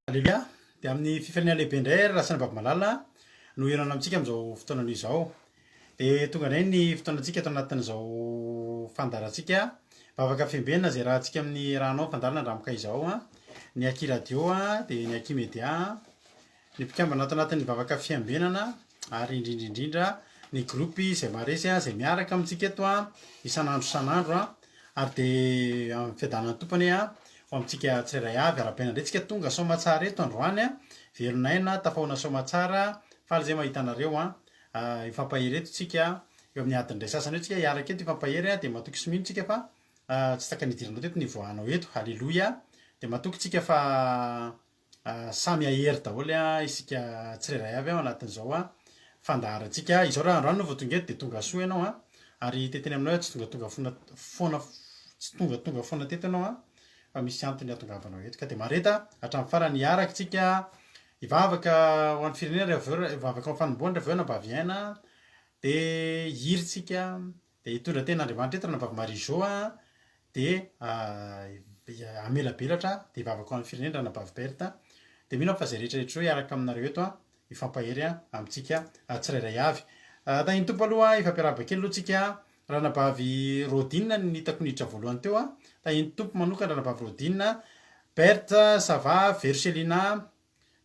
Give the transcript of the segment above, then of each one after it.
Aleloia! Dia amin'ny fifaliana lehibe indray ry Rasana Babimalala no hihaonana amintsika amin'izao fotoana anio izao. Dia tonga indray ny fotoanantsika ato anatin'izao fandaharantsika Vavaka Fiambenana izay rahantsika amin'ny rahanao fandaharana Andramoka izao, ny Aky Radio dia ny Aky Media. Ny mpikambana ato anatin'ny vavaka fiambenana ary indrindra indrindra ny groupe izay maharesy izay miaraka amintsika eto isan'andro isan'andro ary dia amin'ny fiadanan'ny Tompo anie ho amintsika tsirairay avy. Arahabaina indray tsika tonga soamatsara eto androany, velon'aina, tafahoana soamatsara, faly izay mahita anareo hifampahery eto tsika eo amin'ny adiny iray sasany eo tsika hiaraka eto hifampahery dia matoky sy mino tsika fa tsy takany nidiranao teto ny hivoahanao eto, haleloia, dia matoky tsika fa Samy hahery daholo isika tsirairay avy ao anatin'izao fandaharantsika izao. Raha androany no vao tonga eto dia tonga soa ianao an! Ary te-hiteny aminao aho tsy tongatonga foana foana tsy tongatonga foana teto ianao an! Fa misy antony hahatongavanao eto. Ka dia mahareta hatramin'ny farany hiaraka isika hivavaka ho an'ny firenena rehefa avy eo, hivavaka ho an'ny fanombohana rehefa avy eo anabavy Aina dia hihira isika Dia hitondra tena Andriamanitra eto Ranabavy Marie Jo a, dia hamelabelatra, dia hivavaka ho an'ny firenena Ranabavy Berthe. Dia mino aho fa izay rehetra rehetra izao hiaraka aminareo eto a, hifampahery amintsika tsirairay avy. Tahin'ny Tompo aloha, hifampiarahaba kely aloha tsika. Ranabavy Rodine no hitako niditra voalohany teo a. Tahin'ny Tompo manokana Ranabavy Rodine. Berthe, ça va, Veroselina,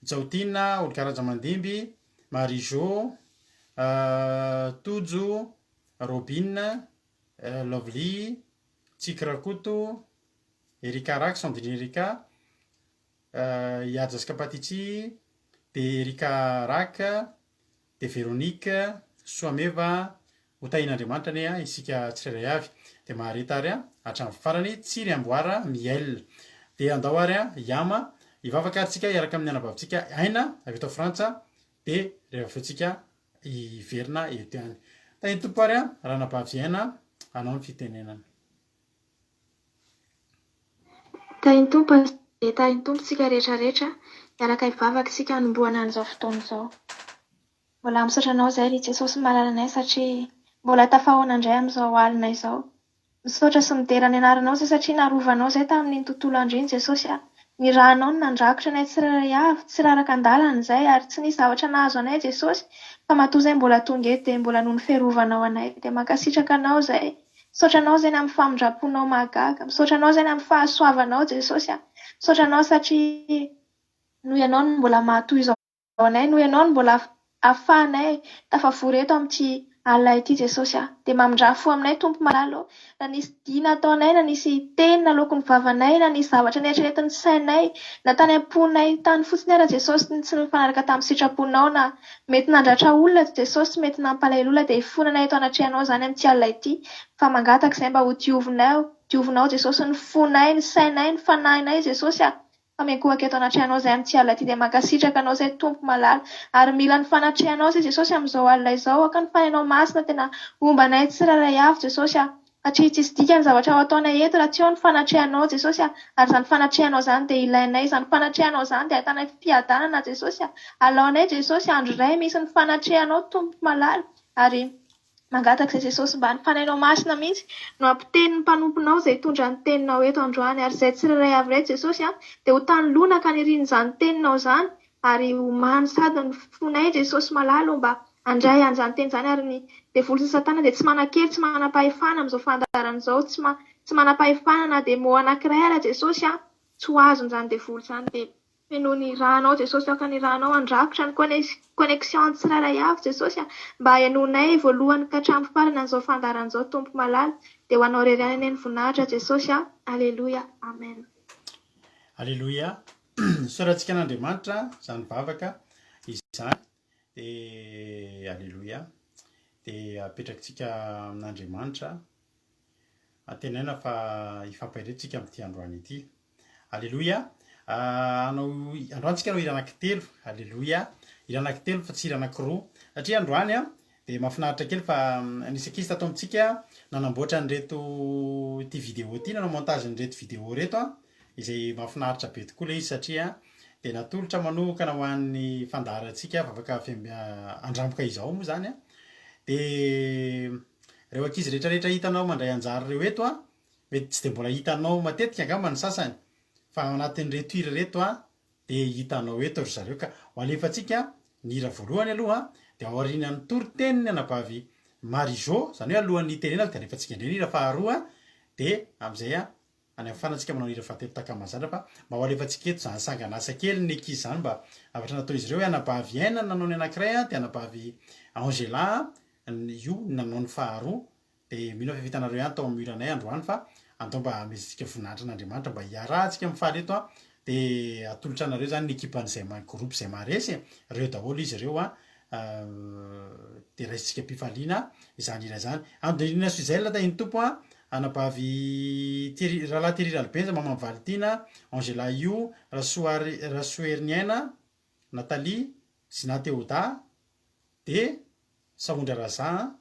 Jaotina, Olga Rajamandimby, Marie Jo, Tojo, Robin, Lovely, Tsiky Rakoto, Erika Raky, Sandrine Erika, Ihaja Scapatici, dia Erika Rack, dia Veronique, Soameva, ho tahian'Andriamanitra anie isika tsirairay avy. Dia mahareta ary hatramin'ny farany, Tsiry Amboara Miel. Dia andao ary hiama, hivavaka ary tsika hiaraka amin'ny anabavintsika Aina avy eto Frantsa, dia rehefa avy eo tsika hiverina eto ihany. Tahin'ny Tompo ary an, Ranabavy Aina, anao ny fitenenana. Tahin'ny Tompo Dia tahin'ny Tompo tsika rehetra rehetra, hiaraka hivavaka isika hanombohana an'izao fotoana izao. Mbola misaotra Anao izahay ry Jesosy malalanay satria mbola tafahaona indray amin'izao alina izao. Misaotra sy midera ny anaranao zay satria narovanao zay tamin'iny tontolo andro iny Jesosy a! Ny ranao no nandrakotra anay tsirairay avy, tsy raraka an-dalana izay ary tsy nisy zavatra nahazo anay Jesosy fa matoa zay mbola tonga eto dia mbola noho ny fiarovanao anay dia mankasitraka anao zay. Misaotra anao zay ny amin'ny famindram-ponao mahagaga. Misaotra anao zay ny amin'ny fahasoavanao Jesosy a! Misaotra anao satria noho ianao no mbola mahatoy izao anay noho ianao no mbola afahanay tafavory eto amin'ity alina ity Jesosy a! Dia mamindrà fo aminay Tompo malala ô! Na nisy dihy nataonay na nisy teny naloaky ny vavanay na nisy zavatra neritreretin'ny sainay na tany am-ponay tany fotsiny ara Jesosy ny tsy nifanaraka tamin'ny sitraponao na mety nandratra olona Jesosy mety nampalahelo olona dia ifonanay eto anatrehanao izany amin'ity alina ity fa mangataka izay mba ho diovinao diovinao Jesosy ny fonay ny sainay ny fanahinay Jesosy a! Fa miankohoka eto anatrehanao zahay amin'ity alina ity dia mankasitraka anao zahay Tompo malala ary mila ny fanatrehanao zahay Jesosy amin'izao alina izao aoka ny Fanahinao Masina tena homba anay tsirairay avy Jesosy a satria tsisy dikany zavatra ho ataonay eto raha tsy eo ny fanatrehanao Jesosy a ary izany fanatrehanao izany dia ilainay izany fanatrehanao izany dia ahitanay fiadanana Jesosy a alaonay Jesosy andro iray misy ny fanatrehanao Tompo malala ary Mangataka izay Jesosy mba ny Fanahinao Masina mihitsy no hampiteny ny mpanomponao izay hitondra ny teninao eto androany ary izay tsirairay avy ireto Jesosy a dia ho tany lonaka anirian'izany teninao izany ary omano sady ny fonay Jesosy malala ô mba handray an'izany teny izany ary ny devoly sy ny satana dia tsy manan-kery tsy manam-pahefana amin'izao fandaharana izao tsy tsy manam-pahefana na dia mot anankiray ara Jesosy a tsy ho azon'izany devoly izany dia Fenoy ny ranao Jesosy aoka ny ranao handrakotra ny connexion tsirairay avy Jesosy a! Mba henoinay voalohany ka hatramin'ny farany an'izao fandaharana izao Tompo malala dia ho anao irery ihany anie ny voninahitra Jesosy a! Aleloia Amen. Aleloia Isaorantsika an'Andriamanitra izany vavaka izany dia Aleloia dia apetrakitsika amin'Andriamanitra antenaina fa hifampahery tsika amin'ity androany ity. Aleloia. Hanao androany tsika hanao hira anankitelo. Aleloia. Hira anankitelo fa tsy hira anankiroa. Satria androany an dia mahafinaritra kely fa nisy ankizy tato amintsika nanamboatra an'ireto ity vidéo ity, nanao montage an'ireto vidéo ireto an, izay mahafinaritra be tokoa ilay izy satria dia natolotra manokana ho an'ny fandaharantsika vavaka andramboka izao moa izany an. Dia ireo ankizy rehetra rehetra hitanao mandray anjara ireo eto an, Mety tsy dia mbola hitanao matetika angamba ny sasany fa ao anatin'ireto hira ireto an. Dia hitanao eto ry zareo ka. Ho alefantsika ny hira voalohany aloha dia aorianan'ny toritenin'ny anabavy Marie Jo, izany hoe alohan'ny hitenenako dia alefantsika indray ny hira faharoa dia amin'izay any amin'ny farany tsika manao ny hira fahatelo tahaka ny mahazatra fa mba ho alefantsika eto izany sangan'asa kely ny ankizy izany mba zavatra nataon'izy ireo hoe anabavy Aina nanao ny anankiray dia anabavy Angela io nanao ny faharoa. Dia mino aho fa efa hitanareo ihany tao amin'ny mur anay androany fa andao mba hamezintsika voninahitra an'Andriamanitra mba hiarahantsika mifaly eto an, dia atolotra anareo izany ny ekipan'izay ma- groupe izay maharesy e, ireo daholo izy ireo an, dia raisintsika am-pifaliana izany hira izany. Andelina Suzelle tahin'ny Tompo an, anabavy Thierry, rahalahy Thierry Ralibenja, maman'i Valitiana, Angela Io, Rasoary, Rasoheriniaina, Nathalie, Zina Théoda, dia Sahondra Raza a!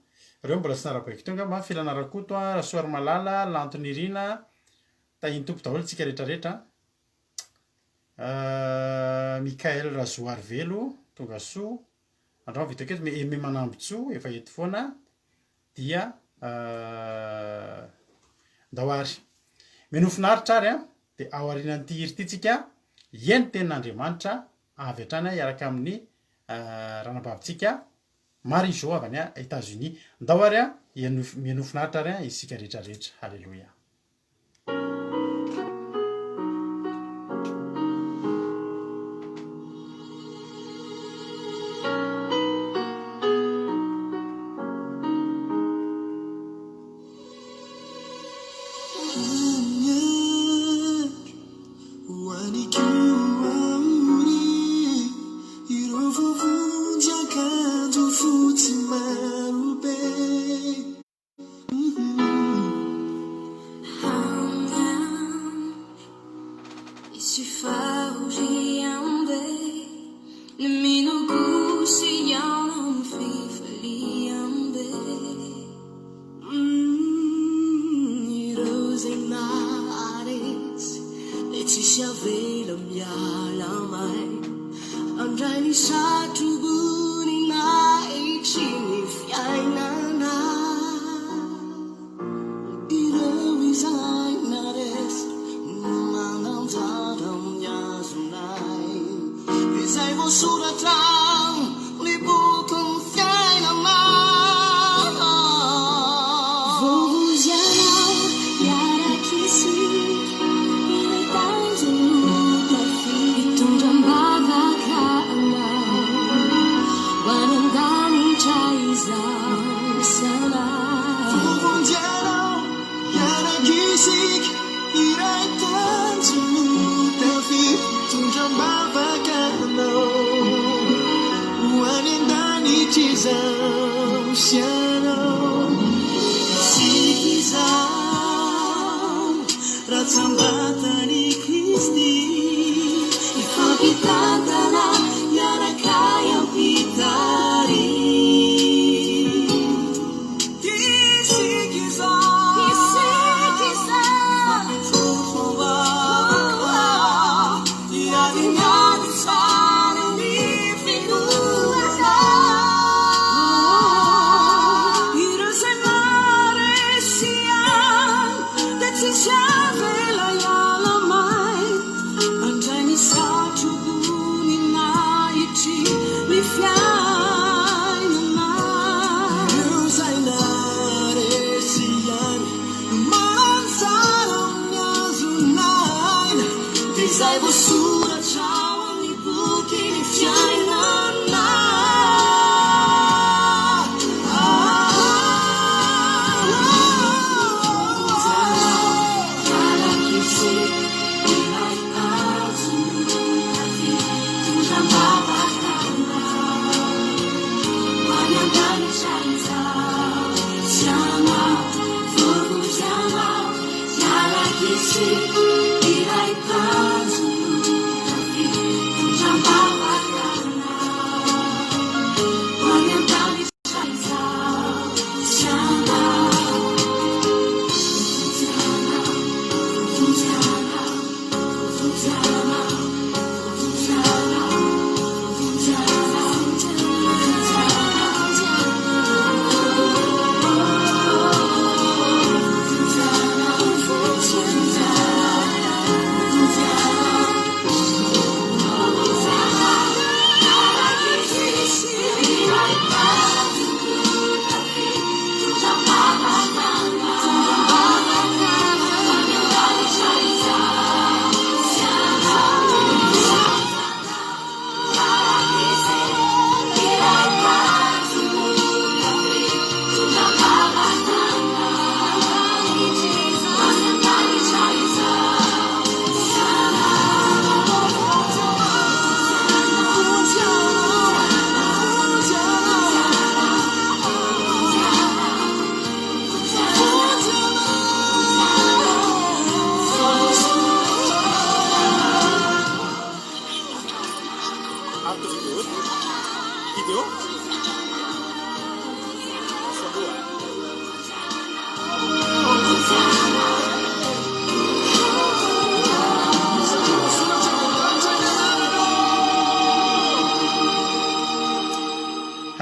Reo mbola tsy narabaiko teo angamba, Felana Rakoto a, Rasoarimalala, Lanto Nirina, Tahin'ny Tompo daholo tsika rehetra rehetra a! Mickaël Razoarivelo, tonga soa, andramo vitako eto, Aimé Manambintsoa efa eto foana, dia ndao ary. Mino finaritra ary a, dia ao aorianan'ity hira ity tsika hihaino tenin'Andriamanitra avy hatrany hiaraka amin'ny ranabavintsika Marie Jo avy any Etats Unis. Ndao ary mihaino finaritra ary isika rehetra rehetra. Haleloia.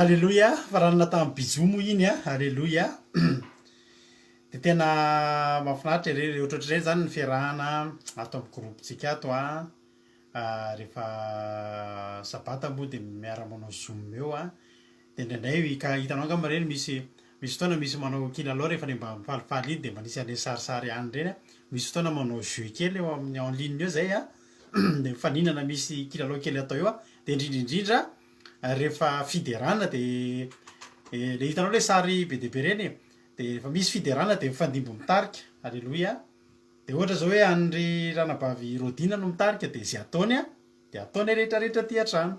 Aleloia, faranana tamin'ny bijou moa iny a, aleloia. Dia tena mahafinaritra ery, ohatrohatr'ireny izany ny fiarahana ato amin'ny groupe-ntsika ato a. Rehefa sabata moa dia miara-manao zoom eo a. Dia indraindray ka hitanao angamba ireny misy misy fotoana misy manao kilalao rehefa ilay mba mifalifaly iny dia mba nisy an'ireny sarisary ihany ireny a. Misy fotoana manao jeu kely eo amin'ny en ligne eo izay a, dia mifaninana misy kilalao kely atao eo a. Dia indrindra indrindra rehefa fiderana dia ilay hitanao ilay sary be dia be ireny e, dia rehefa misy fiderana dia mifandimby mitarika, aleloia. Dia ohatra izao hoe an'i ranabavy Rodina no mitarika dia izay ataony a, dia ataonay rehetra rehetra aty an-trano.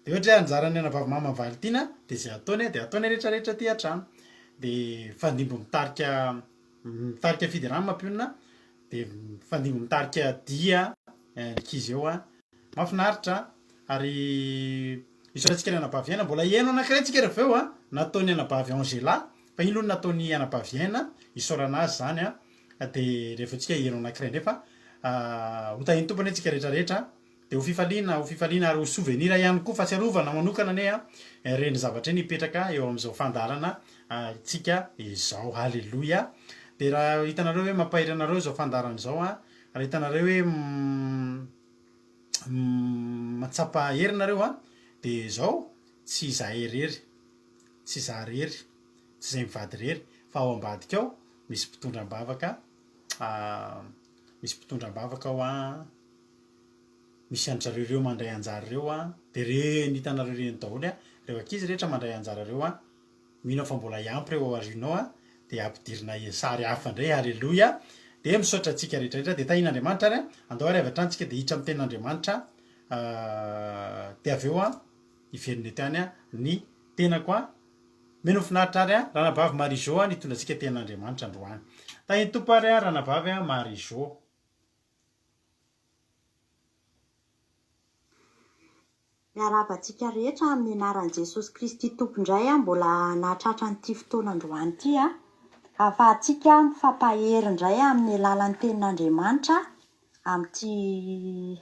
Dia ohatra hoe anjaran'ny anabavy Mama Valitiana dia izay ataony dia ataonay rehetra rehetra aty an-trano. Dia mifandimby mitarika mitarika fiderana mampionona dia mifandimby mitarika dia ny ankizy eo an. Mahafinaritra ary isaorantsika ny anabavy Aina. Mbola hihaino anankiray tsika rehefa avy eo an, nataon'ny anabavy Angela fa iny aloha no nataon'ny anabavy Aina, isaorana azy izany an. Dia rehefa tsika hihaino anankiray indray fa ho tahin'ny Tompo anie tsika rehetra rehetra. Dia ho fifaliana, ho fifaliana ary ho souvenir ihany koa, fahatsiarovana manokana anie an, ireny zavatra ireny hipetraka eo amin'izao fandaharana tsika izao. Aleloia. Dia raha hitanareo hoe mampahery anareo izao fandaharana izao an, raha hitanareo hoe mahatsapa hery nareo an, dia izao, tsy izahay irery, tsy izaho irery, tsy izay mivady irery, fa ao ambadika ao misy mpitondra am-bavaka, misy mpitondra am-bavaka ao an, misy an-dry zareo ireo mandray anjara ireo an, dia ireny hitanareo ireny daholo an, ireo ankizy rehetra mandray anjara ireo an, mino aho fa mbola hiampy ireo ao aoriana ao an, dia ampidirina sary hafa indray, aleloia, dia misaotra antsika rehetra rehetra, dia tahian'Andriamanitra ary an, andao ary avy hatrany tsika dia hiditra amin'ny tenin'Andriamanitra, dia avy eo an, hiverina eto ihany an, ny tenako an, Mino finaritra ary an, Ranabavy Marie Jo an, nitondra antsika tenin'Andriamanitra androany. Tahin'ny Tompo ary an, Ranabavy Marie Jo. Miarahaba antsika rehetra amin'ny anaran'i Jesosy Kristy Tompo indray aho mbola nahatratra an'ity fotoana androany ity a. Ahafahantsika mifampahery indray amin'ny alalan'ny tenin'Andriamanitra amin'ity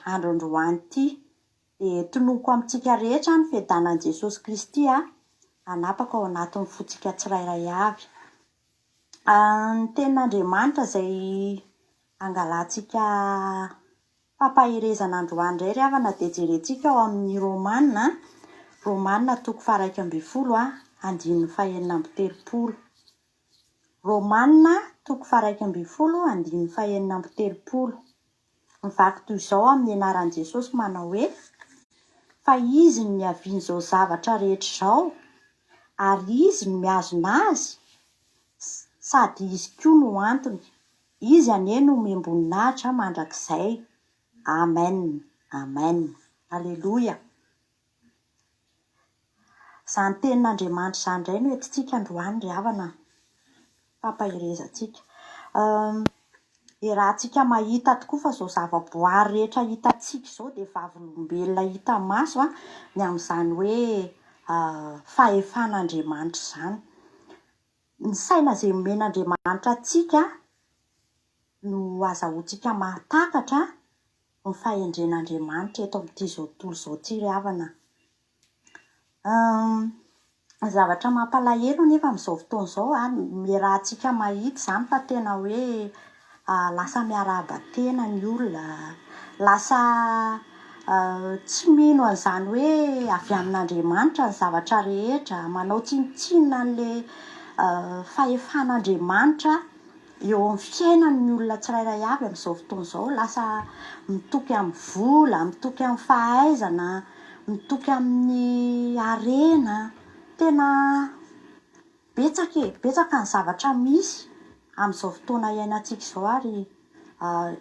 andro androany ity. Dia tononiko amintsika rehetra ny fiadanan'i Jesosy Kristy a, hanapaka ao anatin'ny fontsika tsirairay avy. Ny tenin'Andriamanitra izay angalantsika Fampaherezana androany indray ry havana dia jerentsika ao amin'ny Romana, Romana toko faha-11 andininy faha-36. Romana toko faha-11 andininy faha-36. Mivaky toy izao amin'ny anaran'i Jesosy manao hoe, Fa Izy no niavian'izao zavatra rehetra izao, ary Izy no mihazona azy, sady Izy koa no antony. Izy anie no omem-boninahitra mandrakizay. Amen Amen Aleloia Izany tenin'Andriamanitra izany indray no entintsika androany ry havana fampaherezantsika. Iarahantsika mahita tokoa fa izao zava-boary rehetra hitantsika izao dia vavolombelona hita maso ny amin'izany hoe fahefan'Andriamanitra izany. Ny saina izay nomen'Andriamanitra antsika no azahoantsika mahatakatra ny fahendren'Andriamanitra eto amin'ity izao tontolo izao ity ry havana a. Ny zavatra mampalahelo anefa amin'izao fotoana izao, iarahantsika mahita izany fa tena hoe Lasa miarahaba tena ny olona, lasa tsy mino an'izany hoe avy amin'Andriamanitra ny zavatra rehetra, manao tsinontsinona an'ilay fahefan'Andriamanitra eo amin'ny fiainany ny olona tsirairay avy amin'izao fotoana izao. Lasa mitoky amin'ny vola, mitoky amin'ny fahaizana, mitoky amin'ny harena. Tena. Betsaka e! Betsaka ny zavatra misy amin'izao fotoana iainantsika izao ary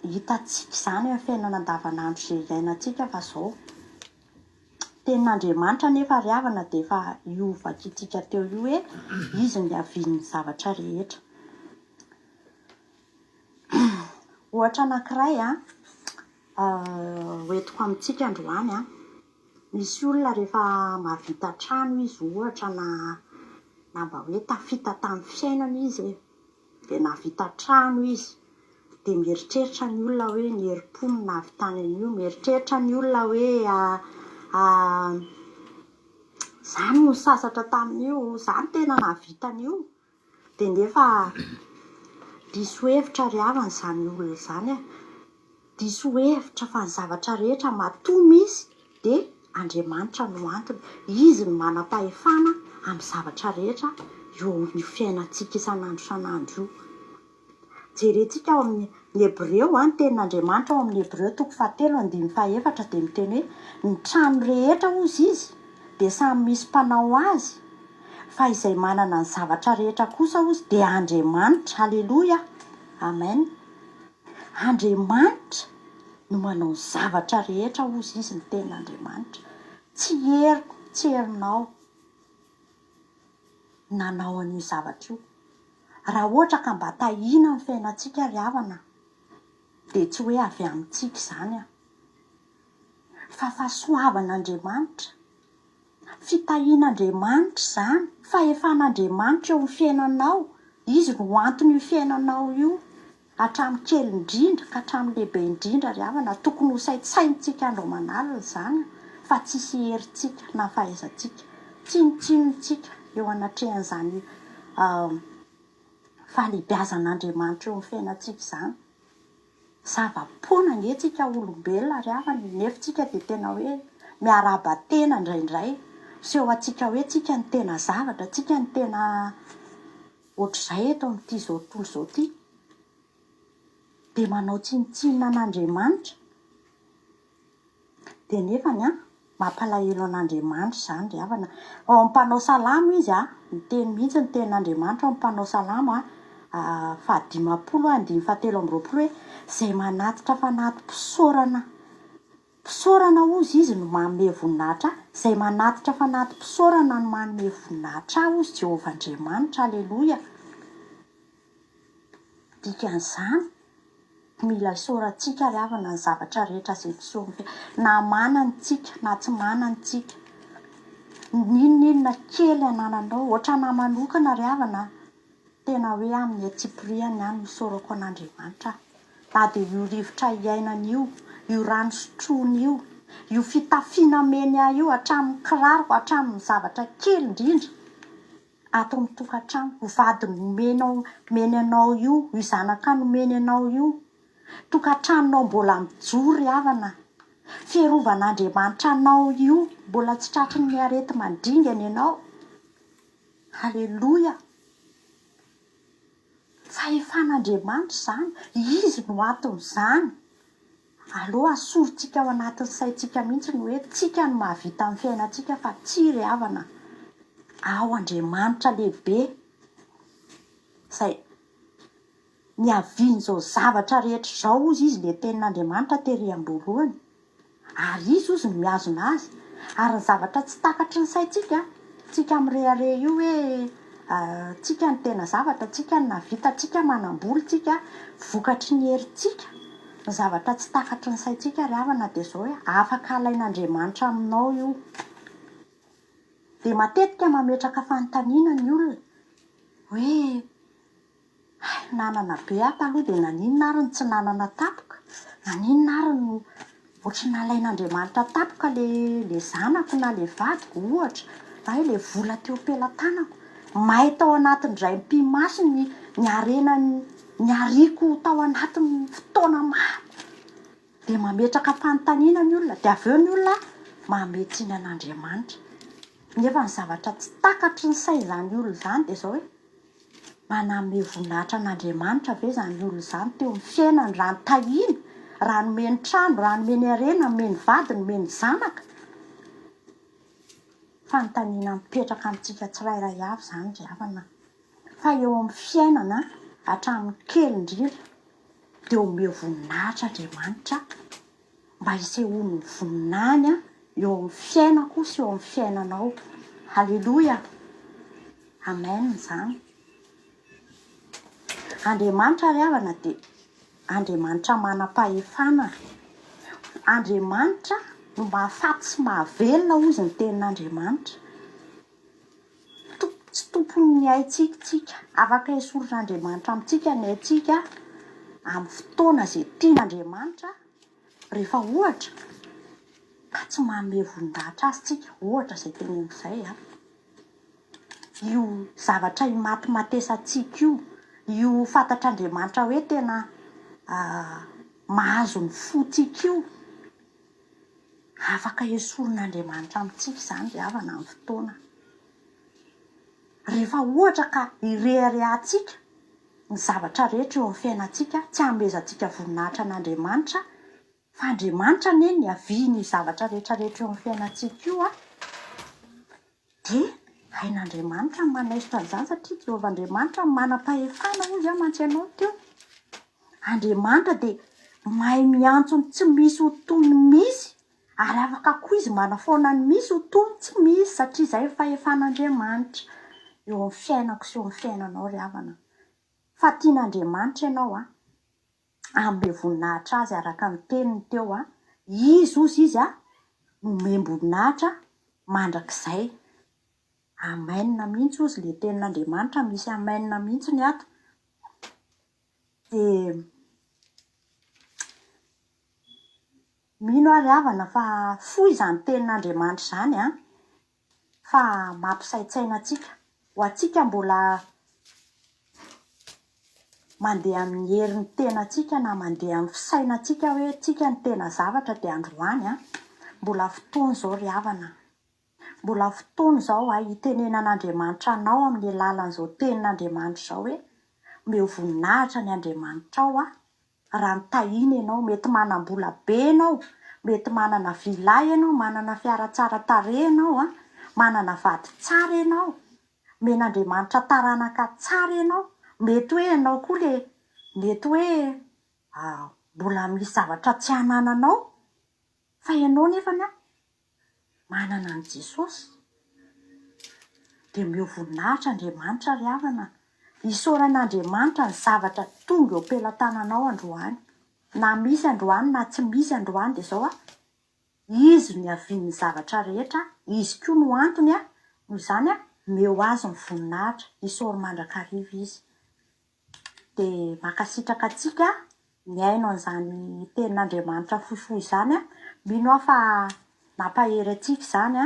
hitantsika izany amin'ny fiainana andavanandro izay iainantsika fa izao. Tenin'Andriamanitra anefa ry havana dia efa io vakintsika teo io hoe Izy no niavian'ny zavatra rehetra. Ohatra anankiray an, hoentiko amintsika androany an. Misy olona rehefa mahavita trano izy ohatra na na mba hoe tafita tamin'ny fiainana izy e, dia nahavita trano izy, dia mieritreritra ny olona hoe ny herim-po no nahavitany an'io, mieritreritra ny olona hoe. Za no nisasatra tamin'io, za no tena nahavita an'io. Dia nefa diso hevitra ry havana izany olona izany e. Diso hevitra fa ny zavatra rehetra matoa misy dia Andriamanitra no antony. Izy no manam-pahefana amin'ny zavatra rehetra eo amin'ny fiainantsika isan'andro isan'andro io. Jerentsika ao amin'ny Hebreo, ny tenin'Andriamanitra ao amin'ny Hebreo toko fahatelo andininy fahefatra dia miteny hoe, Ny trano rehetra, hozy izy, dia samy misy mpanao azy, fa izay manana ny zavatra rehetra kosa, hozy, dia Andriamanitra. Aleloia! Amen. Andriamanitra no manao ny zavatra rehetra, hozy izy, ny tenin'Andriamanitra. Tsy heriko, tsy herinao nanao an'io zavatra io. Raha ohatra ka mba tahiana ny fiainantsika ry havana dia tsy hoe avy amintsika izany an! Fa fahasoavan'Andriamanitra, fitahian'Andriamanitra izany, fahefan'Andriamanitra eo amin'ny fiainanao, Izy no anton'io fiainanao io, hatramin'ny kely indrindra ka hatramin'ny lehibe indrindra ry havana, tokony ho saintsainintsika andro aman'alina izany fa tsisy herintsika na fahaizantsika, tsinontsinontsika eo anatrehan'izany fahalehibiazan'Andriamanitra eo amin'ny fiainantsika izany. Zava-poana ange tsika olombelona ry havana e, nefa tsika dia tena hoe miarahaba tena indraindray, miseho antsika hoe tsika no tena zavatra, tsika no tena ohatr'izay eto amin'ity izao tontolo izao ity, dia manao tsinontsinona an'Andriamanitra. Dia nefany an, mampalahelo an'Andriamanitra izany ry havana. Ao amin'ny mpanao salamo izy an, miteny mihitsy ny tenin'Andriamanitra ao amin'ny mpanao salamo an, fahadimampolo andininy fahatelo amby roapolo hoe, izay manatitra fanati-pisaorana, pisaorana hozy izy no manome voninahitra ahy, izay manatitra fanati-pisaorana no manome voninahitra ahy hozy Jehovah Andriamanitra, aleloia. Dikan'izany, mila isaorantsika ry havana ny zavatra rehetra izay miseho amin'ny fiainana, na manana isika na tsy manana isika, n'inon'inona kely anananao, ohatranà manokana ry havana, tena hoe amin'ny antsipiriany aho no isaorako an'Andriamanitra aho, na dia io rivotra iainana io, io rano sotroina io, io fitafiana omeny ahy io, hatramin'ny kiraroko, hatramin'ny zavatra kely indrindra. Ato amin'ny tokantrano, io vady nomenao nomeny anao io, io zanaka nomeny anao io, tokantranonao mbola mijoro ry havana, fiarovan'Andriamanitra anao io, mbola tsy tratry ny areti-mandringana ianao, Aleloia! Fahefan'Andriamanitra izany, Izy no anton'izany. Aleo asorintsika ao anatin'ny saintsika mihitsy ny hoe tsika no mahavita ny fiainantsika fa tsia ry havana ao Andriamanitra lehibe izay niavian'izao zavatra rehetra izao hozy izy le tenin'Andriamanitra tery am-boalohany ary izy hozy no mihazona azy ary ny zavatra tsy takatry ny saintsika tsika mirehareha io hoe tsika no tena zavatra tsika no nahavita tsika manam-bola tsika vokatry ny herintsika Ny zavatra tsy takatry ny saintsika ry havana dia izao hoe afaka alain'Andriamanitra aminao io. Dia matetika mametraka fanontaniana ny olona hoe hay nanana be aho taloha dia naninona ary no tsy nanana tampoka? Naninona ary no Ohatry ny nalain'Andriamanitra tampoka le le zanako na le vadiko ohatra, na hoe le vola teo am-pelatanako. May tao anatin'ny indray mipi-maso ny ny harena niariako tao anatin'ny fotoana maro. Dia mametraka fanontaniana ny olona, dia avy eo ny olona manome tsiny an'Andriamanitra. Nefa ny zavatra tsy takatry ny sain'izany olona izany dia izao hoe, Maname voninahitra an'Andriamanitra ve izany olona izany teo amin'ny fiainany raha nitahiana, raha nomeny trano, raha nomeny harena, nomeny vady, nomeny zanaka? Fanontaniana mipetraka amintsika tsirairay avy izany ry havana. Fa eo amin'ny fiainana, hatramin'ny kely indrindra, dia omeo voninahitra Andriamanitra mba hisehoan'ny voninahiny eo amin'ny fiainako sy eo amin'ny fiainanao. Haleloia! Amen izany. Andriamanitra ry havana dia Andriamanitra manam-pahefana. Andriamanitra no mahafaty sy mahavelona hozy ny tenin'Andriamanitra. Tsy tompon'ny aintsika tsika. Afaka esorin'Andriamanitra amintsika ny aintsika amin'ny fotoana izay tian'Andriamanitra rehefa ohatra. ka tsy manome voninahitra azy tsika, ohatra izay teneniko izay an. Io zavatra imatimatesantsika io, io fantatr'Andriamanitra hoe tena mahazo ny fontsika io, afaka esorin'Andriamanitra amintsika izany ry havana amin'ny fotoana. Rehefa ohatra ka ireharehantsika ny zavatra rehetra eo amin'ny fiainantsika, tsy hanomezantsika voninahitra an'Andriamanitra, fa Andriamanitra anie niavian'io zavatra rehetra rehetra eo amin'ny fiainantsika io an, dia hain'Andriamanitra ny manaisotra an'izany satria Jehovah Andriamanitra no manam-pahefana hoy aho mantsy anao teo. Andriamanitra dia mahay miantso ny tsy misy ho toy ny misy ary afaka koa izy manafoana ny misy ho toy ny tsy misy satria izay ny fahefan'Andriamanitra eo amin'ny fiainako sy eo amin'ny fiainanao ry havana. Fa tian'Andriamanitra ianao an, hanome voninahitra azy araka ny teniny teo an, izy hozy izy an, nomem-boninahitra mandrakizay. Amen mihitsy hozy le tenin'Andriamanitra, misy amen mihitsy ny ato. Dia mino aho ry havana fa fohy izany tenin'Andriamanitra izany an, fa mampisaintsaina antsika. Ho antsika mbola mandeha amin'ny herin'ny tenantsika na mandeha amin'ny fisainantsika hoe tsika no tena zavatra dia androany an, mbola fotoana izao ry havana. Mbola fotoana izao a, hitenenan'Andriamanitra anao amin'ny alalan'izao tenin'Andriamanitra izao hoe, omeo voninahitra ny Andriamanitrao a, raha nitahiana ianao, mety manam-bola be ianao, mety manana villa ianao, manana fiara tsara tarehy ianao a, manana vady tsara ianao, omen'Andriamanitra taranaka tsara ianao, mety hoe ianao koa le, mety hoe mbola misy zavatra tsy anananao, fa ianao nefany a, manana an'i Jesosy dia omeo voninahitra Andriamanitra ry havana a! Isaorana Andriamanitra ny zavatra tonga eo am-pelatananao androany. Na misy androany na tsy misy androany dia izao a, Izy no niavian'ny zavatra rehetra, Izy koa no antony a, noho izany a, omeo Azy ny voninahitra, isaory mandrakariva Izy. Dia mankasitraka antsika nihaino an'izany tenin'Andriamanitra fohifohy izany aho. Mino aho fa nampahery antsika izany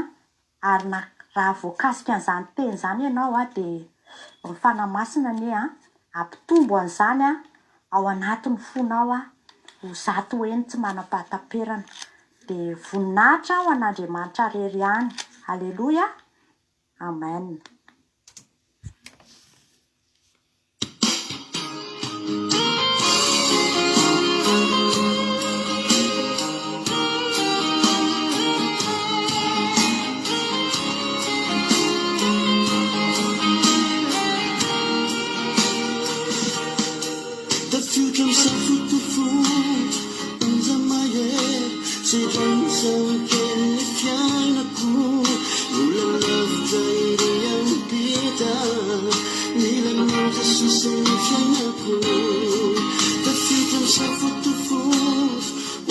ary na raha voakasika an'izany teny izany ianao dia ny Fanahy Masina anie hampitombo an'izany ao anatin'ny fonao ho zato heny tsy manam-pahataperana. Dia voninahitra ho an'Andriamanitra irery ihany. Aleloia. Amen. Tafiotra misafotofoto, onja mahery, sedra ny ny fiainako. Mbola lavitra ery ampita, mila anao Jesosy ny fiainako. Tafiotra misafotofoto,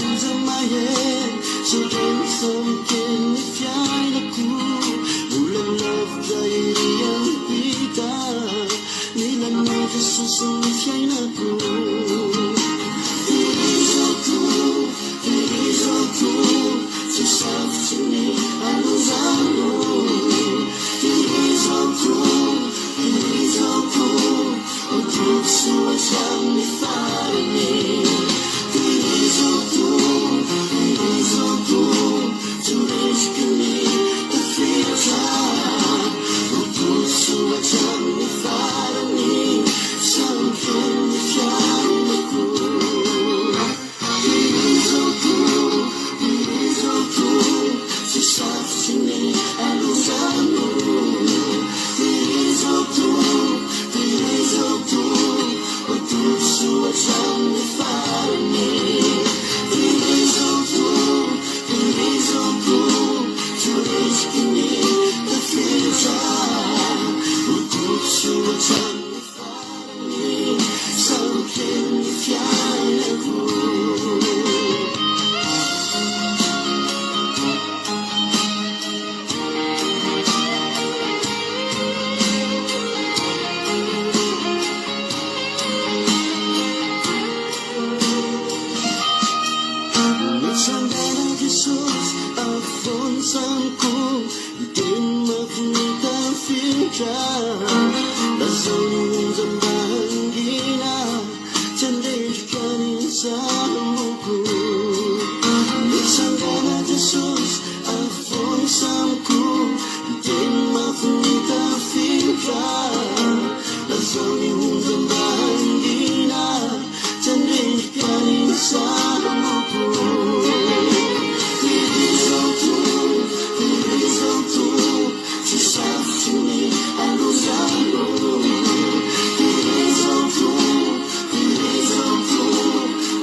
onja mahery, sedra ny fiainako. Mbola lavitra ery ampita, mila anao Jesosy ny fiainako. Tehirizako, tehirizako, tsy safotry ny alonjano. Tehirizako, tehirizako, ho toky soa hatramin'ny farany. Tehirizako, tehirizako, tsy ho resiky ny tafiotra. Ho toky soa hatramin'ny farany. Samy. tafiotra Lazao ny onja mba hangina Tsy handrendrika ny samboko Mitsangana Jesosy afovoan'ny samboko Miteny mafy ny tafiotra Lazao ny onja mba hangina Tsy handrendrika ny samboko Tehirizao Tompo, tehirizao Tompo Tsy sarotry ny alozano Tehirizao Tompo, tehirizao Tompo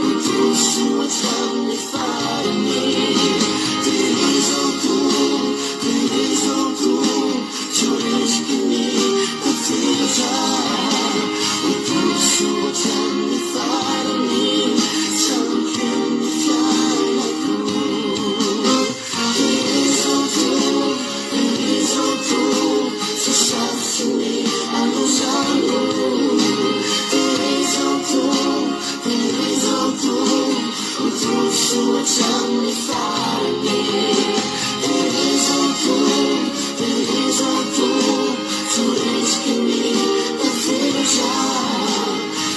Ho tontosoa hatramin'ny farany Tehirizao Tompo, tehirizao Tompo Tsy ho resiky ny tafiotra Ho tontosoa hatramin'ny farany Tsaroako ny fiainako Tehirizao Tompo, tehirizao Tompo Tsy sarotry ny alozano Tehirizao Tompo, tehirizao Tompo Ho tontosoa hatramin'ny farany Tehirizao Tompo, tehirizao Tompo Tsy ho resiky ny tafiotra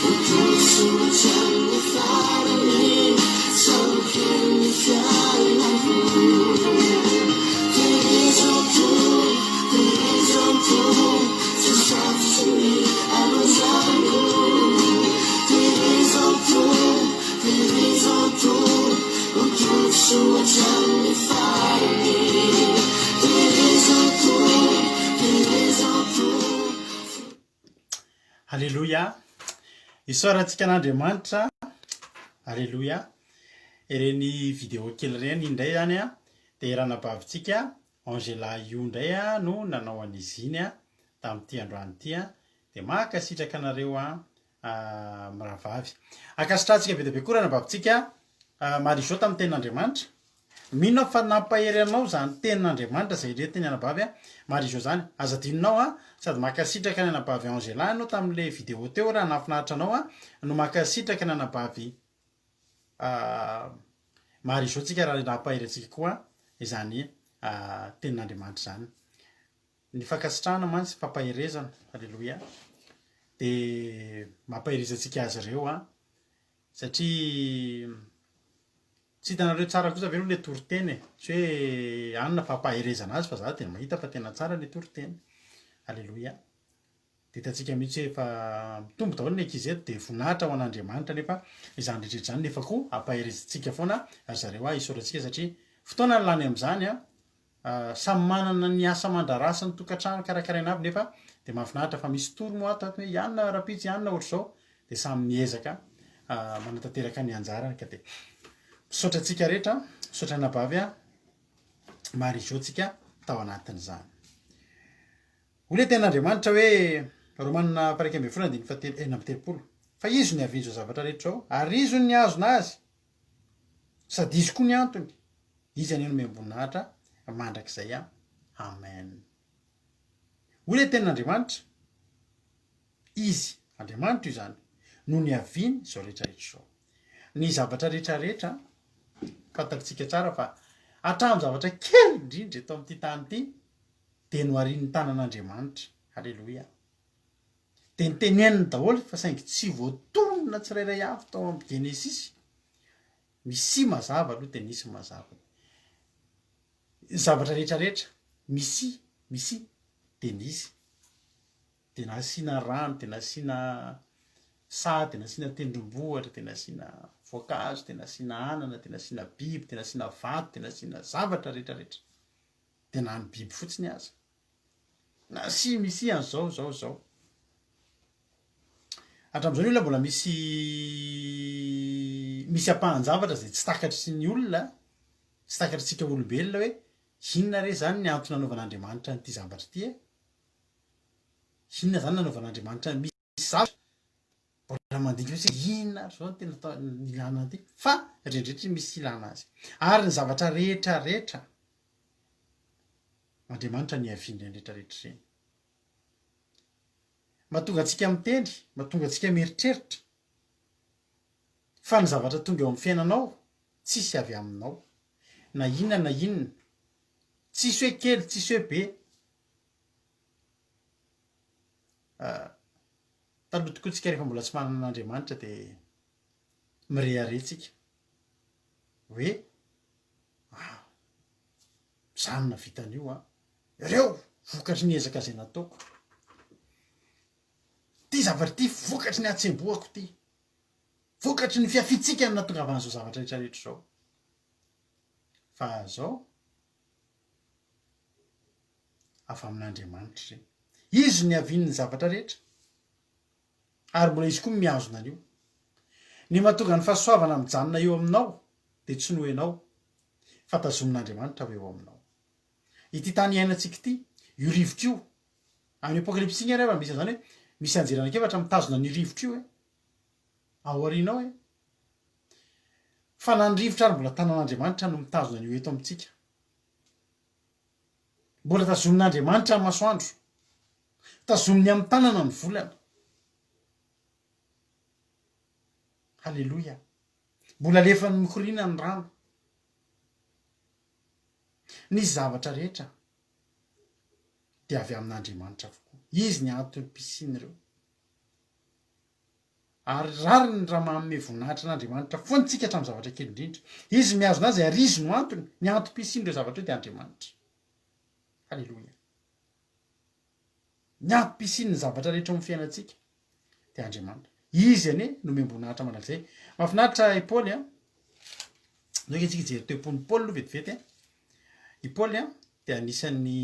Ho tontosoa hatramin'ny farany Tsaroako ny fiainako Tehirizao Tompo, tehirizao Tompo Tsy sarotry ny alozano Tehirizao Tompo, tehirizao Tompo Ho tontosoa hatramin'ny farany Tehirizao Tompo, tehirizao Tompo Aleloia! Isaorantsika an'Andriamanitra. Aleloia! Ireny vidéo kely ireny indray izany an, dia ranabavintsika Angela io indray no nanao an'izy iny tamin'ity androany ity an, dia mankasitraka anareo an mirahavavy. Ankasitrahantsika be dia be koa ranabavintsika Marie Jo tamin'ny tenin'Andriamanitra. Mino aho fa nampahery anao izany tenin'Andriamanitra izay rentin'ny anabavy Marie Jo izany. Aza adinonao an, sady mankasitraka ny anabavy Angela ianao tamin'ilay vidéo teo raha nahafinaritra anao an, no mankasitraka ny anabavy Marie Jo tsika raha nampahery antsika koa izany tenin'Andriamanitra izany. Ny fankasitrahana mantsy fampaherezana, aleloia, dia mampahereza antsika azy ireo an, satria Tsy hitanareo tsara kosa ve aloha le toriteny e? Tsy hoe anona fampaherezana azy fa za dia mahita fa tena tsara le toriteny. Aleloia. Dia hitantsika mihitsy hoe efa mitombo daholo ny ankizy eto dia voninahitra ho an'Andriamanitra nefa izany rehetra izany nefa koa ampaherezintsika foana ry zareo ah isaorantsika satria fotoana ny lany amin'izany an. Samy manana ny asa aman-draharaha sy ny tokantrano karakaraina avy nefa dia mahafinaritra fa misy tour moa ato ato hoe ianona rahampitso ianona ohatr'izao dia samy miezaka manatanteraka ny anjarany ka dia misaotra antsika rehetra misaotra anabavy a Marie Jo tsika tao anatin'izany. Hoy ilay tenin'Andriamanitra hoe Romana faha 11 andininy faha 36 fa izy no niavian'izao zavatra rehetra izao ary izy no nihazona azy Sady izy koa ny antony, izy anie no omem-boninahitra mandrakizay an. Amen. Hoy ilay tenin'Andriamanitra, Izy, Andriamanitra io izany, no niaviany izao rehetra rehetra izao. Ny zavatra rehetra rehetra, fantatritsika tsara fa hatramin'ny zavatra kely indrindra eto amin'ity tany ity dia noharian'ny tanan'Andriamanitra. Haleloia. Dia niteneniny daholo fa saingy tsy voatonona tsirairay avy tao amin'ny Genesisy. Misia mazava aloha dia nisy mazava. Ny zavatra rehetra rehetra, misia, misia, dia nisy. Dia nasiana rano, dia nasiana saha, dia nasiana tendrombohitra, dia nasiana voankazo, dia nasiana anana, dia nasiana biby, dia nasiana vato, dia nasiana zavatra rehetra rehetra. Dia na ny biby fotsiny aza. Nasia misia an'izao zao zao. Hatramin'izao ny olona mbola misy misy ampahan-javatra izay tsy takatry ny olona, tsy takatritsika olombelona hoe inona re izany ny antony nanaovan'Andriamanitra an'ity zavatra ity e? Inona izany nanaovan'Andriamanitra misy zavatra mbola mandinika mihitsy hoe inona ary izao no tena atao ilana an'ity fa rehetra misy ilana azy. Ary ny zavatra rehetra rehetra Andriamanitra niavian'ireny rehetra rehetra ireny. Mahatonga antsika miteny, mahatonga antsika mieritreritra fa ny zavatra tonga eo amin'ny fiainanao tsisy avy aminao. Na inona na inona. Tsisy hoe kely, tsisy hoe be. Taloha tokoa tsika rehefa mbola tsy manana an'Andriamanitra dia mirehareha tsika hoe ah, za no nahavita an'io an, ireo vokatry ny ezaka izay nataoko, ity zavatra ity vokatry ny hatsembohako ity, vokatry ny fiafiantsika no nahatongavan'izao zavatra rehetra rehetra izao. Fa izao avy amin'Andriamanitra ireny. Izy no niavian'ny zavatra rehetra, ary mbola Izy koa no mihazona an'io. Ny mahatonga ny fahasoavana mijanona eo aminao dia tsy noho ianao, fa tazomin'Andriamanitra ho eo aminao. Ity tany iainantsika ity, io rivotra io, amin'ny Apokalypsy iny ary misy an'izany hoe misy anjely anankiefatra mitazona an'io rivotra io e, ao aoriana ao e. Fa na ny rivotra ary mbola tanan'Andriamanitra no mitazona an'io eto amintsika. Mbola tazomin'Andriamanitra ny masoandro. Tazominy amin'ny tanana ny volana. Haleloia. Mbola alefany mikoriana ny rano. Ny zavatra rehetra dia avy amin'Andriamanitra avokoa. Izy ny antom-pisian'ireo. Ary rariny raha manome voninahitra an'Andriamanitra foana isika hatramin'ny zavatra kely indrindra. Izy mihazona azy ary Izy no antony, ny antom-pisian'ireo zavatra ireo dia Andriamanitra. Haleloia. Ny antom-pisian'ny zavatra rehetra ao amin'ny fiainantsika dia Andriamanitra. Izy anie no omem-boninahitra mandrakizay. Mahafinaritra i Paoly an. Ndao ange tsika hijery toe-pon'i Paoly aloha vetivety an. I Paoly an dia anisan'ny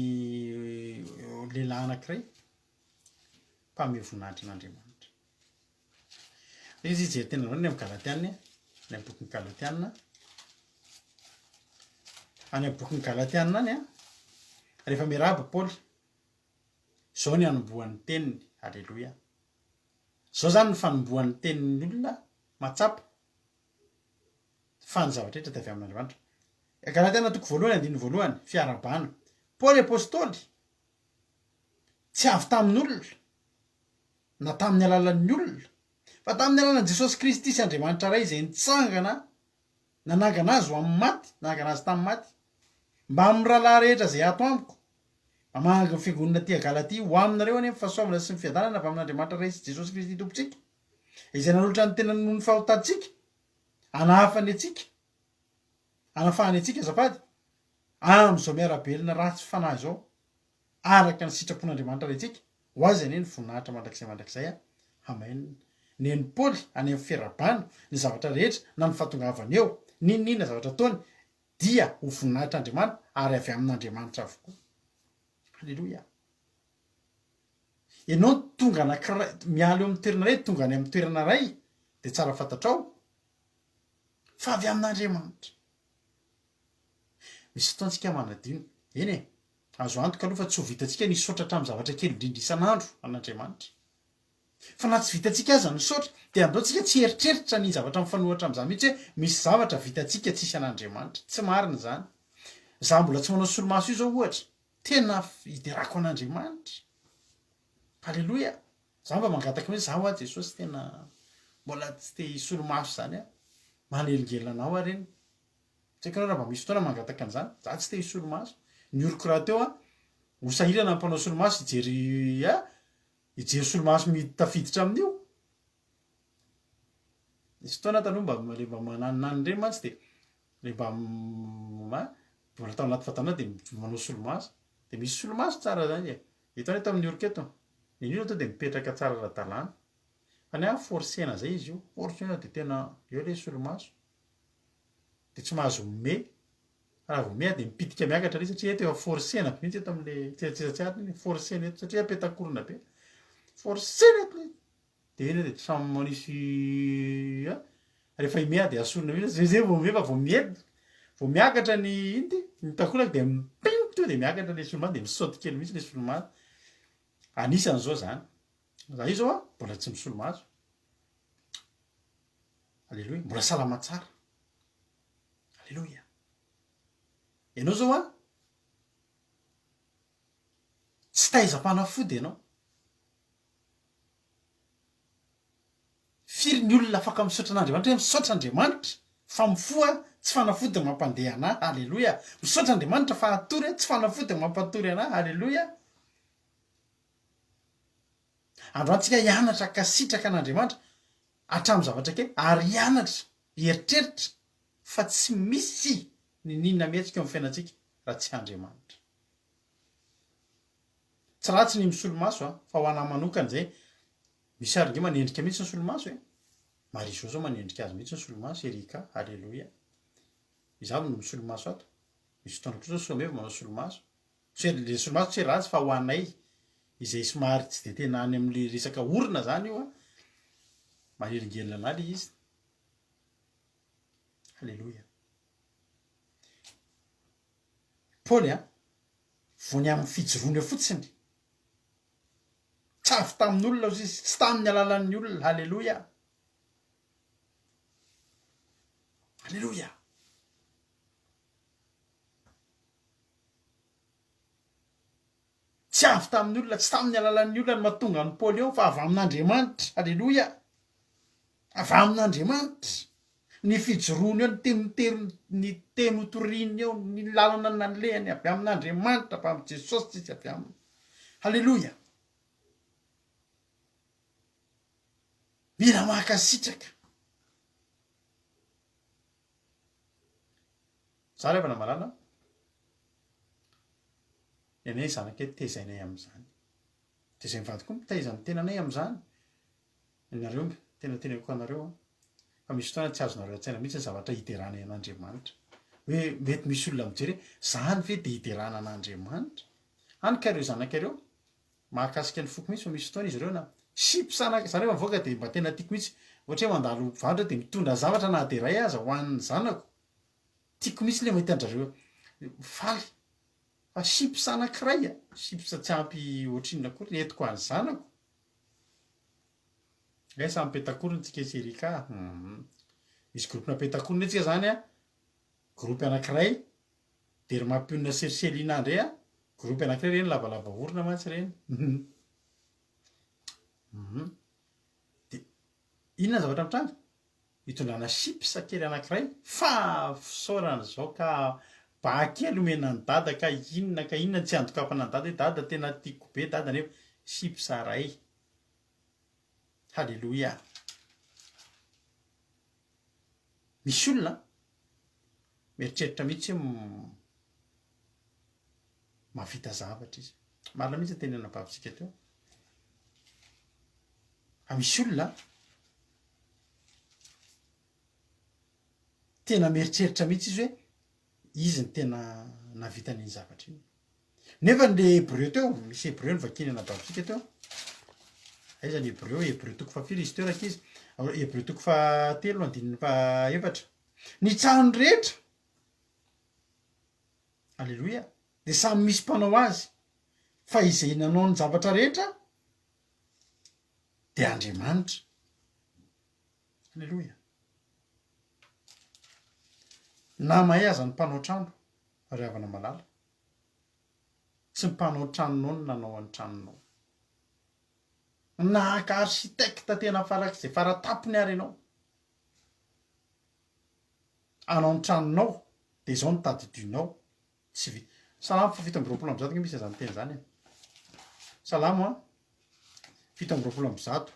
lehilahy anankiray mpanome voninahitra an'Andriamanitra. Izy hijery tena any amin'ny Galatiana, any amin'ny bokin'ny Galatiana. Any amin'ny bokin'ny Galatiana any, rehefa miarahaba Paoly, izao ny anombohan'ny teniny, aleloia. Izao izany ny fanombohan'ny tenin'ny olona mahatsapa fa ny zavatra rehetra dia avy amin'Andriamanitra. Galatiana toko voalohany, andininy voalohany, fiarahabana. Paoly apostoly, tsy avy tamin'olona, na tamin'ny alalan'ny olona, fa tamin'ny alalan'i Jesosy Kristy sy Andriamanitra Ray izay nitsangana nanangana azy ho amin'ny maty, nanangana azy tamin'ny maty, mbamin'ny rahalahy rehetra izay ato amiko, mamangy ny fiangonana aty Galatia, ho aminareo anie ny fahasoavana sy ny fiadanana avy amin'Andriamanitra Ray sy Jesosy Kristy Tompontsika, izay nanolotra ny tenany noho ny fahotantsika, hanahafany antsika, hanafahany antsika, azafady, amin'izao miara-belona ratsy fanahy izao, araka ny sitrapon'Andriamanitra Raintsika, ho Azy anie ny voninahitra mandrakizay mandrakizay. Amen. Nen'i Paoly any amin'ny fiarahabana ny zavatra rehetra na ny fahatongavany eo, n'inon'inona zavatra ataony dia ho voninahitr'Andriamanitra ary avy amin'Andriamanitra avokoa. Aleloia. Ianao tonga anankiray, miala eo amin'ny toerana iray tonga any amin'ny toerana iray dia tsara fantatrao fa avy amin'Andriamanitra. Misy fotoana tsika manadino. Eny e, azo antoka aloha fa tsy ho vitantsika ny hisaotra hatramin'ny zavatra kely indrindra isan'andro an'Andriamanitra. Fa na tsy vitantsika aza ny misaotra, dia andao tsika tsy hieritreritra ny zavatra mifanohitra amin'izany mihitsy hoe misy zavatra vitantsika tsisy an'Andriamanitra. Tsy marina izany. Izaho mbola tsy manao solomaso io izao ohatra, tena hiderako an'Andriamanitra. Aleloia! Izaho mba mangataka mihitsy, izaho hoa Jesosy tena mbola tsy te hisolomaso izany aho. Manelingelina anao ary iny. Tsy haiko ianao raha mba misy fotoana mangataka an'izany. Za tsy te hisolomaso. Ny oroko rahateo an, ho sahirana ny mpanao solomaso hijery a, hijery solomaso midy tafiditra amin'io. Nisy fotoana taloha mba le mba mananinany ireny mantsy dia le mba mbola tao anaty fatana dia manao solomaso. Dia misy solomaso tsara zany e. Eto any eto amin'ny oroko eto. Ny an'io zao dia mipetraka tsara ara-dalàna. Fa ny ahy forcena zay izy io. Forcena dia tena eo le solomaso. Dia tsy mahazo mimehy. Fa raha vao mimehy dia mipitika miakatra ilay izy satria eto efa forcena be mihitsy eto amin'ilay tsetsatsetsa tsy arina iny. Forcena eto satria petakorona be. Forcena eto ilay izy. Dia eny dia samy manisy a. Rehefa himehy dia asorina mihitsy. Zay zay vao mimehy fa vao miely. Vao miakatra ny ino ty? Ny takolaka dia miping tonga dia miakatra ilay solomaso dia misaoty kely mihitsy ilay solomaso. Anisan'izao izany. Za io zao a, mbola tsy misolomaso. Aleloia, mbola salama tsara. Aleloia. Ianao zao a, tsy taizam-panafody ianao. Firy ny olona afaka misaotra an'Andriamanitra hoe misaotra Andriamanitra fa mifoha tsy fanafody ny mampandeha anah, aleloia. Misaotra Andriamanitra fa hatory aho, tsy fanafody ny mampatory anah, aleloia. Androany tsika hianatra hankasitraka an'Andriamanitra hatramin'ny zavatra kely ary hianatra hieritreritra fa tsy misy niniana mihetsika eo amin'ny fiainantsika raha tsy Andriamanitra. Tsy ratsy ny misolomaso a, fa ho anah manokana izay, misy ary nge manendrika mihitsy ny solomaso e! Marie Jo zao manendrika azy mihitsy ny solomaso, Erika, Aleloia. Iza avy no misolomaso ato? Misy fotoana koa zao Someva manao solomaso. Tsy hoe le solomaso tsy hoe ratsy fa ho anay izay somary tsy de tena any amle resaka orona zany io a, manelingelina anah le izy. Aleloia. Paoly a, vao ny amin'ny fijoroany eo fotsiny, tsy avy tamin'olona ozy izy, tsy tamin'ny alalan'ny olona, haleloia, haleloia. Tsy avy tamin'ny olona, tsy tamin'ny alalan'ny olona no mahatonga an'i Paoly eo, fa avy amin'Andriamanitra, haleloia, avy amin'Andriamanitra. Ny fijoroany eo, ny teny teny ny teny hotoriny eo, ny lalana nalehany avy amin'Andriamanitra, avy amin'i Jesosy tsisy avy aminy. Haleloia! Mila mankasitraka. Za ry havana malala, ny anay zanakay tezainay amin'izany. Tezain'ny vady koa mitaiza ny tenanay amin'izany. Ianareo, tena teneniko anareo an, fa misy fotoana tsy azonareo an-tsaina mihitsy ny zavatra hiderana an'Andriamanitra. Hoe mety misy olona mijery hoe zany ve dia hiderana an'Andriamanitra? Hany ka ireo zanaka ireo, mahakasika ny foko mihitsy fa misy fotoana izy ireo na chips ana, za rehefa mivoaka dia mba tena tiako mihitsy, ohatra hoe mandalo mpivarotra dia mitondra zavatra na dia iray aza ho an'ny zanako, tiako mihitsy ilay mahita an-dRareo faly. Fa chips anankiray a, chips tsy ampy ohatrinona akory entiko ho an'ny zanako. Hay samy petakorona tsika sy Erika a! Humm. Misy groupe-na petakorona etsika zany a, groupe anakiray, de ry Mampionona sy ry Selina ndray a, groupe anakiray reny lavalava orona mantsy reny. Humm. De inona ny zavatra mitranga? Itondrana chips kely anakiray, fa fisaorana zao ka, ba kely omena an'i dada ka inona ka inona tsy andokafana an'i dada hoe dada tena tiako be dada nefa chips ray. Haleloia. Misy olona mieritreritra mihitsy hoe mahavita zavatra izy. Marina mihitsy ny tenin'ny anabavintsika teo. Fa misy olona tena mieritreritra mihitsy izy hoe izy no tena nahavita an'iny zavatra iny. Nefa ny le hebreo teo, misy hebreo novakian'ny anabavintsika teo. Aiza ny hebreo? Hebreo toko fahafiry izy teo rankizy? Hebreo toko fahatelo andininy fahaefatra. Ny trano rehetra, aleloia, dia samy misy mpanao azy, fa izay nanao ny zavatra rehetra dia Andriamanitra. Aleloia. Na mahay aza ny mpanao trano, ry havana malala, tsy ny mpanao tranonao no nanao ny tranonao. Na haka architecte tena farak'izay faratapony ary ianao, hanao ny tranonao, dia izao no tadidionao, tsy vita. Salamo faha 127 ange misy an'izany teny izany e. Salamo a, 127.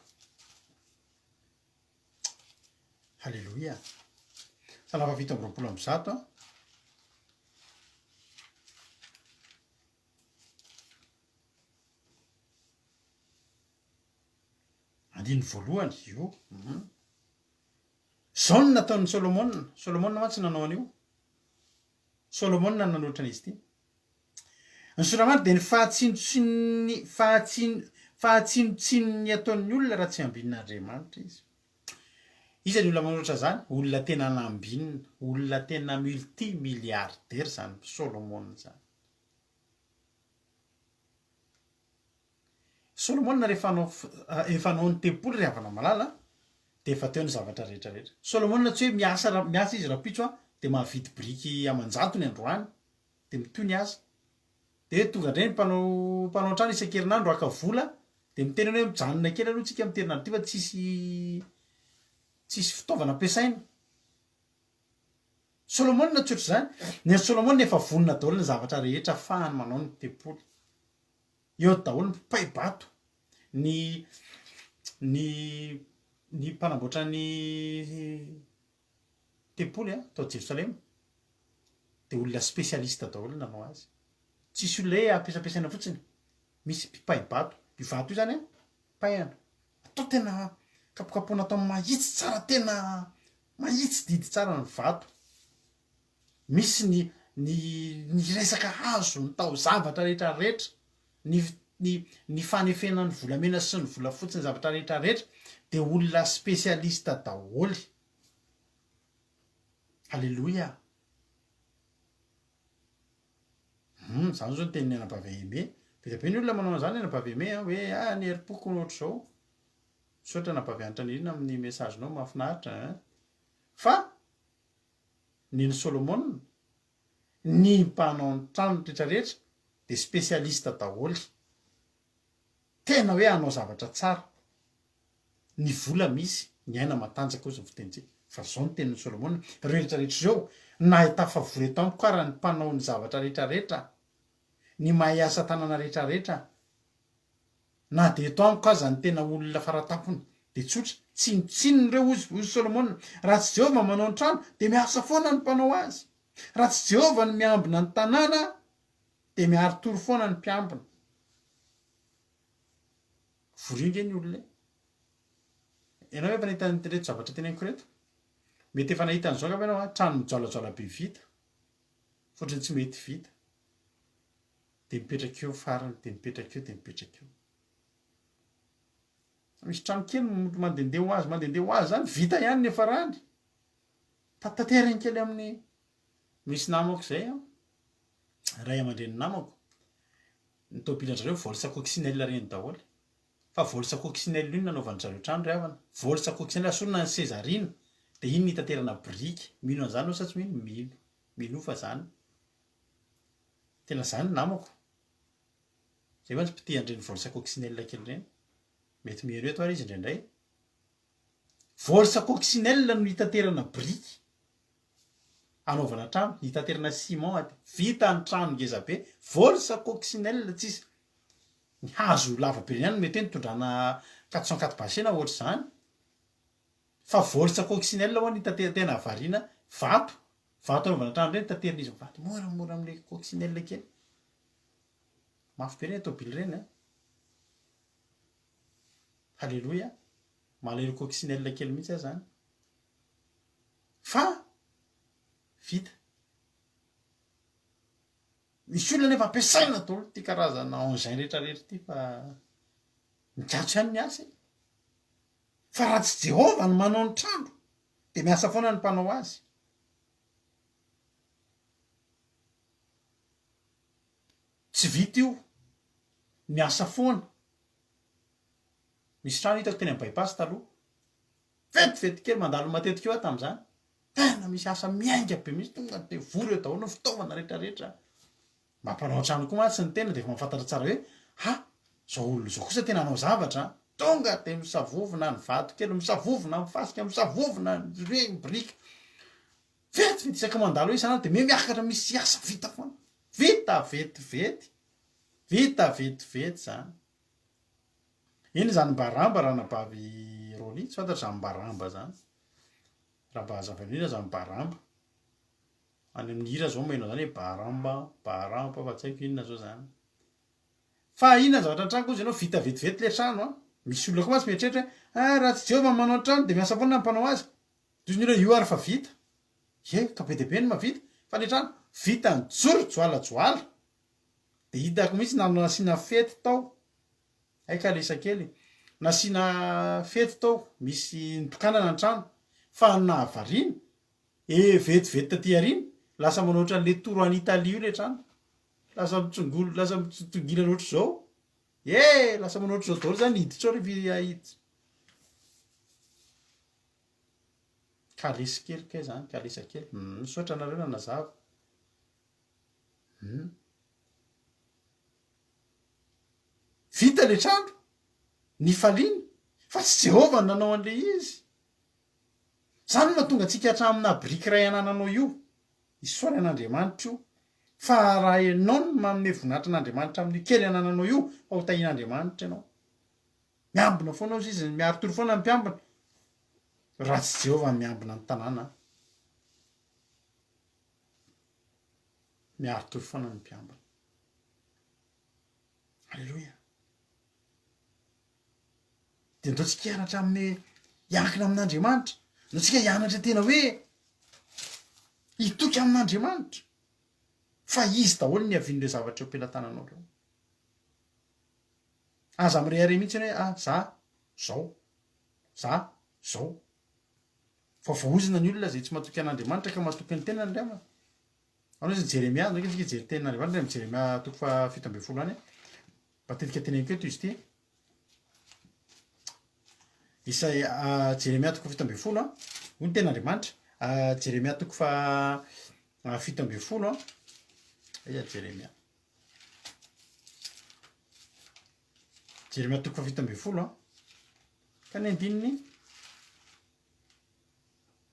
Haleloia. Salamo faha 127 a. Andininy voalohany io. Mhm. Zao no nataon'i Solomona. Solomona mantsy nanao an'io. Solomona no nanoratra an'izy ity. Ny sora-mandry dia ny fahatsinotsinon'ny fahatsin fahatsinotsinon'ny ataon'ny olona raha tsy ambinin'Andriamanitra izy. Iza ny olona manoratra izany? Olona tena nambinina, olona tena multi milliardaire izany Solomona izany. Solomona rehefa hanao efa hanao ny tempoly ry havana malala dia efa teo ny zavatra rehetra rehetra. Solomona tsy hoe miasa ra miasa izy rahampitso an dia mahavidy biriky aman-jatony androany dia mitohy ny asa. Dia tonga indray ny mpanao mpanao trano isan-kerinandro haka vola dia miteny ianao hoe mijanona kely aloha tsika amin'ity herinandro ity fa tsisy tsisy fitaovana ampiasaina. Solomona tsy ohatr'izany. Ny an'i Solomona efa vonona daholo ny zavatra rehetra afahany manao ny tempoly. Eo daholo ny mpipay-bato. Ny ny ny mpanamboatra ny tempoly a, tao Jerosalema dia olona spécialiste daholo nanao azy. Tsisy olona hoe ampiasampiasaina fotsiny. Misy mpipai-bato. Io vato io zany a, paihana. Atao tena kapokapohana atao mahitsy tsara tena mahitsy didy tsara ny vato. Misy ny ny ny resaka hazo, ny taozavatra rehetra rehetra, ny ny ny fanefena ny volamena sy ny volafotsy ny zavatra rehetra rehetra dia olona spécialiste daholo. Aleloia! Hum, zany zao ny tenin'ny anabavy Aimé. Be dia be ny olona manao an'izany anabavy Aimé an, hoe ah ny herim-poko no ohatr'izao. Misaotra anabavy Hanitra Nirina amin'ny message-nao mahafinaritra an. Fa nen'i Solomona, ny mpanao ny trano rehetra rehetra dia spécialiste daholo. Tena hoe hanao zavatra tsara. Ny vola misy, ny aina matanjaka hozy ny fitenintsika. Fa zao ny tenin'i Solomona, ireo rehetra rehetra ireo, na tafavory eto amiko ara ny mpanao ny zavatra rehetra rehetra, ny mahay asa tanana rehetra rehetra, na dia eto amiko aza ny tena olona faratampony, dia tsotra, tsinontsinona ireo hozy, hozy Solomona, raha tsy Jehovah manao ny trano, dia miasa foana ny mpanao azy. Raha tsy Jehovah no miambina ny tanàna, dia miari-tory foana ny mpiambina. Vorio nge ny olona e. Ianao ve efa nahita an'ireto zavatra teneniko ireto? Mety efa nahita an'izao angamba ianao an, trano mijoalajoala be vita, fa ohatran'ny tsy mety vita. Dia mipetraka eo farany, dia mipetraka eo, dia mipetraka eo. Misy trano kely mandehandeha ho azy, mandehandeha ho azy zany, vita ihany ny niafarany. Tateriny kely amin'ny, misy namako izay an, ray aman-drenin'ny namako, Ny tôbilan-dry zareo volsa coccinelle reny daholo. Fa volsa coccinelle io no nanaovan-dry zareo trano ry havana. Volsa coccinelle asorina ny seza aoriana dia iny no hitaterana biriky. Mino an'izany ianao sa tsy mino? Mino. Minoa fa zany. Tena zany ny namako. Zay mantsy mpitia an'ireny volsa coccinelle kely ireny. Mety mihaino eto ary izy indraindray. Volsa coccinelle no hitaterana biriky. Hanaovana trano, hitaterana ciment aty. Vita ny trano ngeza be, volsa coccinelle tsisy. Ny hazo lava be ireny ihany no mety hoe nitondrana 404 bâché na ohatr'izany. Fa volsa coccinelle ho'a ny tate- tena variana, vato, vato hanaovana trano ireny taterin'izy mivady moramora amin'ilay coccinelle kely. Mafy be ireny tôbily ireny an. Haleloia. Malahelo coccinelle kely mihitsy aho zany. Fa vita. Misy olona nefa ampiasaina daholo ity karazana engin rehetra rehetra ity fa mikatso ihany ny asa e. Fa raha tsy Jehovah no manao ny trano dia miasa foana ny mpanao azy. Tsy vita io, miasa foana. Misy trano hitako teny amin'ny bypass taloha. Vetivety kely mandalo matetika eo aho tamin'izany. Tena misy asa miainga be mihitsy, tonga dia vory eo daholo ny fitaovana rehetra rehetra. Mba mpanao trano koa mantsy ny tena dia efa mahafantatra tsara hoe ha, izao olona izao kosa tena hanao zavatra an. Tonga dia misavovona ny vato kely, misavovona ny fasika, misavovona ny biriky. Vetivety isaky mandalo eo isan'andro dia miha-miakatra misy asa vita foana. Vita vetivety. Vita vetivety izany. Inona izany mbaramba ranabavy Rolly? Tsy fantatro izany mbaramba izany. Raha mba hazavainao inona izany mbaramba? Any amin'ny hira izao maheno an'izany hoe baramba, baramba fa tsy haiko inona izao izany. Fa inona ny zavatra nitranga hozy ianao vita vetivety ilay trano an? Misy olona koa mantsy mieritreritra hoe ah raha tsy Jehovah no manao ny trano dia miasa foana ny mpanao azy. Dia hozy ny olona io ary fa vita. Ie, ka be dia be ny mahavita. Fa ilay trano vita nijoro joalajoala. Dia hitako mihitsy na nasiana fety tao. Hay kalesa kely. Nasiana fety tao, misy nitokanana ny trano. Fa ny nahavariana, eh vetivety taty aoriana, lasa manao ohatran'ilay tour any Italie io ilay trano. Lasa mitsongolo, lasa mitsitongilana ohatr'izao. Eh, lasa manao ohatr'izao daholo izany, hiditra ao rehefa hiditra. Kalesy kely kay izany, kalesa kely. Misaotra anareo nanazava. Hum. Vita ilay trano, nifaliana, fa tsy Jehovah no nanao an'ilay izy. Izany no mahatonga antsika hatraminà biriky iray anananao io. Isaory an'Andriamanitra io. Fa raha ianao no manome voninahitra an'Andriamanitra amin'io kely anananao io, fa ho tahian'Andriamanitra ianao. Miambina foana hozy izy, miari-tory foana ny mpiambina. Raha tsy Jehovah miambina ny tanàna, miari-tory foana ny mpiambina. Aleloia. Dia ndao tsika hianatra amin'ny hiankina amin'Andriamanitra. Ndao tsika hianatra tena hoe hitoky amin'Andriamanitra. Fa izy daholo ny niavian'ireo zavatra eo am-pelatananao ireo. Aza mirehareha mihitsy ianao hoe ah za zao, za zao. Fa voaozona ny olona izay tsy matoky an'Andriamanitra ka matoky ny tenany ry havana. Ao izy Jeremia, ndao isika hijery tenin'Andriamanitra any amin'ny Jeremia toko faha 17 any. Matetika teneniko eto izy ity. Isaia, ah, Jeremia toko 17 an. Hoy ny tenin'Andriamanitra. Ah, Jeremia toko faha 17 an. Aiza Jeremia? Jeremia toko faha 17 an. Ka ny andininy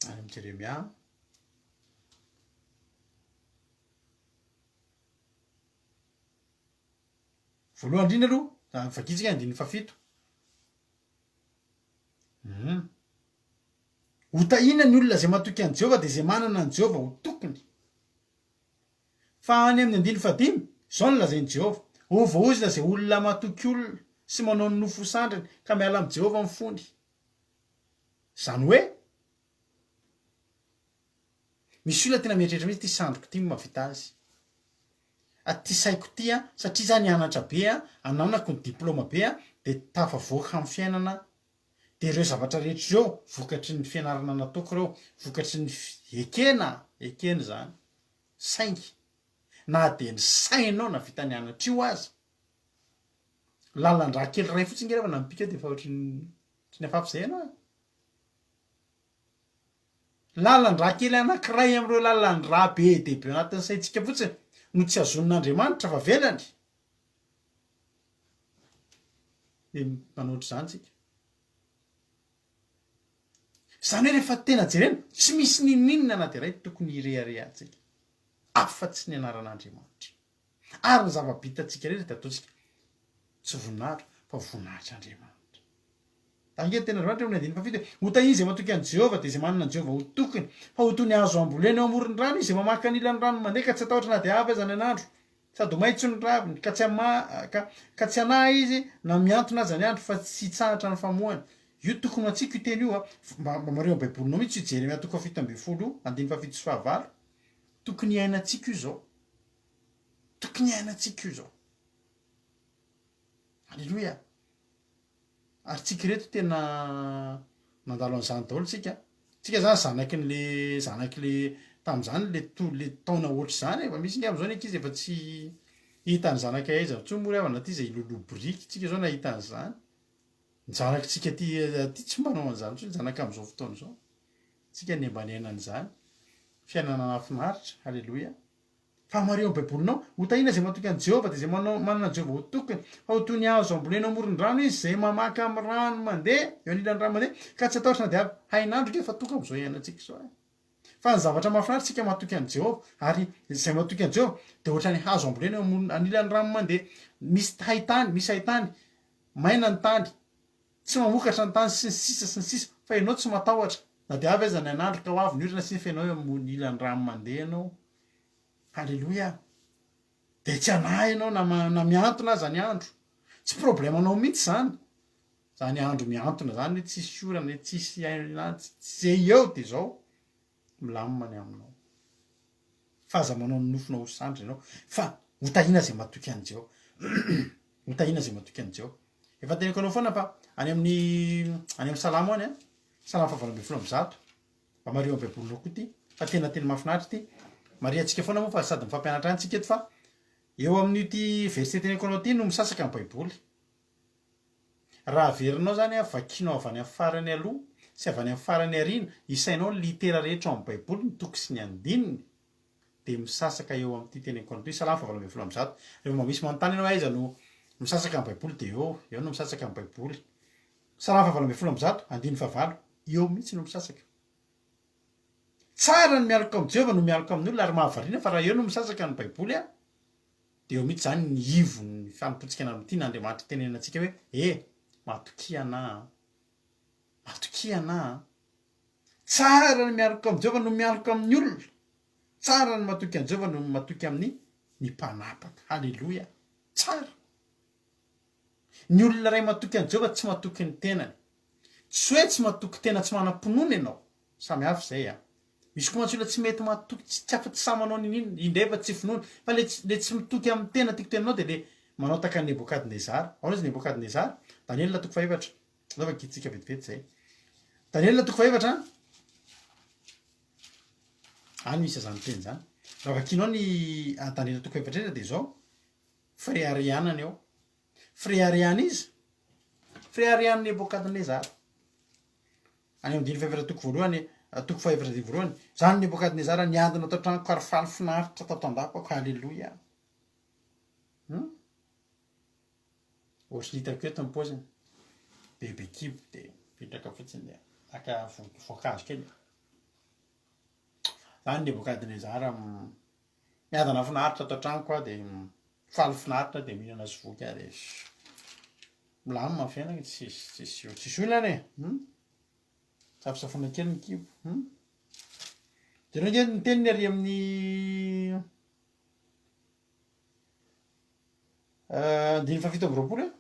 any amin'ny Jeremia. Voalohany indrindra aloha, vakintsika ny andininy fahafito. Hum. Ho tahiana ny olona izay matoky an'i Jehovah dia izay manana an'i Jehovah ho tokony. Fa any amin'ny andininy fahadimy, izao no lazain'i Jehovah, Ho voaozona izay olona matoky olona sy manao ny nofo ho sandriny ka miala amin'i Jehovah ny fony. Izany hoe, misy olona tena mieritreritra mihitsy ity sandriko ity no mahavita azy. Ity saiko ity an, satria za nianatra be an, ananako ny diploma be an, dia tafavoaka amin'ny fiainana aho. Dia ireo zavatra rehetra ireo, vokatry ny fianarana nataoko ireo, vokatry ny ekena, ekena izany. Saingy, na dia ny sainao nahavita nianatra io aza, lalan-drà kely iray fotsiny nge rehefa namipika dia efa ohatry ny ohatry ny hafahafa izay ianao e. Lalan-drà kely anankiray amin'ireo lalan-drà be dia be ao anatin'ny saintsika fotsiny no tsy hazonin'Andriamanitra fa avelany. Dia manao ohatr'izany tsika. Izany hoe rehefa tena jerena, tsy misy n'inon'inona na dia iray tokony hireharehantsika afa-tsy ny anaran'Andriamanitra. Ary ny zava-bitantsika rehetra dia ataontsika tsy voninahitra fa voninahitr'Andriamanitra. Ange ny tenin'Andriamanitra eo amin'ny andininy fahafito hoe, Ho tahiany izay matoky an'i Jehovah, dia izay manana an'i Jehovah ho tokiny. Fa ho toy ny hazo ambolena eo amoron'ny rano izy, izay mamaka ny ilan'ny rano mandeha, ka tsy hatahotra na dia avy aza ny an'andro. Sady ho maitso ny raviny, ka tsy hama, ka, ka tsy hanahy izy na mihantona aza ny andro, fa tsy hitsahatra ny famoany. Io tokony ho antsika io teny io a! Mba, mba mariho amin'ny Baibolinao mihitsy io Jeremia toko fahafito ambin'ny folo io, andininy fahafito sy fahavalo. Tokony hiainantsika io izao. Tokony hiainantsika io izao. Aleloia! Ary tsika ireto tena nandalo an'izany daholo tsika. Tsika zany zanaky ny le zanaky le tamin'izany le to le taona ohatr'izany e, efa misy nge amin'izao ny ankizy efa tsy hitan'ny zanakay aiza intsony moa ry havana aty izay hiloloha biriky, tsika zao nahita an'izany. Ny zanakitsika aty aty tsy manao an'izany intsony ny zanaka amin'izao fotoana izao. Tsika niaina niaina an'izany. Fiainana nahafinaritra, haleloia. Fa mariho amin'ny Baibolinao, Ho tahiana izay matoky an'i Jehovah, dia izay manao, manana an'i Jehovah ho tokiny. Fa ho toy ny hazo ambolena eo amoron-drano izy, izay mamaka amin'ny rano mandeha, eo anilan'ny rano mandeha, ka tsy hatahotra na dia avy hainandro ange fa tonga amin'izao iainantsika izao e. Fa ny zavatra mahafinaritra, isika matoky an'i Jehovah, ary izay matoky an'i Jehovah dia ohatran'ny hazo ambolena eo amoron, anilan'ny rano mandeha. Misy haintany, misy haintany, maina ny tany, tsy mamokatra ny tany, sy ny sisa sy ny sisa, fa ianao tsy matahotra, na dia avy aza ny hainandro ka ho avy ny orana sy ny fa ianao eo anilan'ny rano mandeha ianao. Haleloia! Dia tsy hanahy ianao na na mihantona aza ny andro. Tsy problème-nao mihitsy izany. Izany andro mihantona izany hoe tsisy orana hoe tsisy aina tsy izay eo dia izao. Milamina ny aminao. Fa aza manao ny nofinao ho sandry ianao fa ho tahiana izay matoky an'i Jehovah. Ho tahiana izay matoky an'i Jehovah. Efa teneniko anao foana fa any amin'ny any amin'ny salamo any an, salamo fahavalo ambin'ny folo amby zato, Mba mariho amin'ny baibolinao koa ity fa tena teny mahafinaritra ity. Marihantsika foana moa fa sady mifampianatra ihany tsika eto fa eo amin'io ity verset teneniko anao ity no misasaka ny baiboly. Raha averinao zany an, vakianao avy any amin'ny farany aloha sy avy any amin'ny farany aoriana, isainao ny litera rehetra ao amin'ny baiboly, ny toko sy ny andininy, dia misasaka eo amin'ity teneniko anao ity, Salamo fahavalo ambin'ny folo amby zato. Rehefa mba misy manontany ianao hoe aiza no misasaka ny baiboly dia eo, eo no misasaka ny baiboly. Salamo fahavalo ambin'ny folo amby zato, andininy fahavalo, Eo mihitsy no misasaka. Tsara ny mialoka amin'i Jehovah no mialoka amin'ny olona, ary mahavariana fa raha eo no misasaka ny Baiboly an, dia eo mihitsy izany ny ivon'ny fanompoantsika an'Andriamanitra, tian'Andriamanitra tenenina antsika hoe, E! Matokia anà an! Matokia anà an! Tsara ny mialoka amin'i Jehovah noho mialoka amin'ny olona. Tsara ny matoky an'i Jehovah noho ny matoky amin'ny ny mpanapaka. Haleloia! Tsara! Ny olona iray matoky an'i Jehovah tsy matoky ny tenany. Tsy hoe tsy matoky tena tsy manam-pinoana ianao. Samy hafa izay an! Misy koa mantsy olona tsy mety matoky, tsy tsy afa tsy sahy manao n'inon'inona, indray efa tsy finoana. Fa le tsy le tsy mitoky amin'ny tena tiako tenenao dia le manao tahaka an'i Nebokadnezara. Ahoana izy Nebokadnezara? Daniela toko fahefatra. Aleo vakintsika vetivety izay. Daniela toko fahefatra an. Any misy an'izany teny izany. Raha vakinao ny Daniela toko fahefatra indrindra dia izao, fireharehanany ao. Fireharehana iza? Fireharehan'i Nebokadnezara. Any amin'ny andininy fahefatra toko voalohany, toko fahefatra andininy voalohany, Izany Nebokadnezara niadina tao an-tranoko ary faly finaritra tato an-dapako. Haleloia. Hum? Ohatry ny hitako eto ny paoziny. Bebe kibo dia mipetraka fotsiny dia maka voankazo kely. Izany Nebokadnezara miadana finaritra ato an-tranoko aho dia faly finaritra dia mihinana sy voky aho dia milamina ny fiainana tsisy tsisy tsisy olana e. Hum? Safosafoina kely ny kibo. Hum? Jereo ange ny teniny ary amin'ny Andininy fahafito amby 20 e.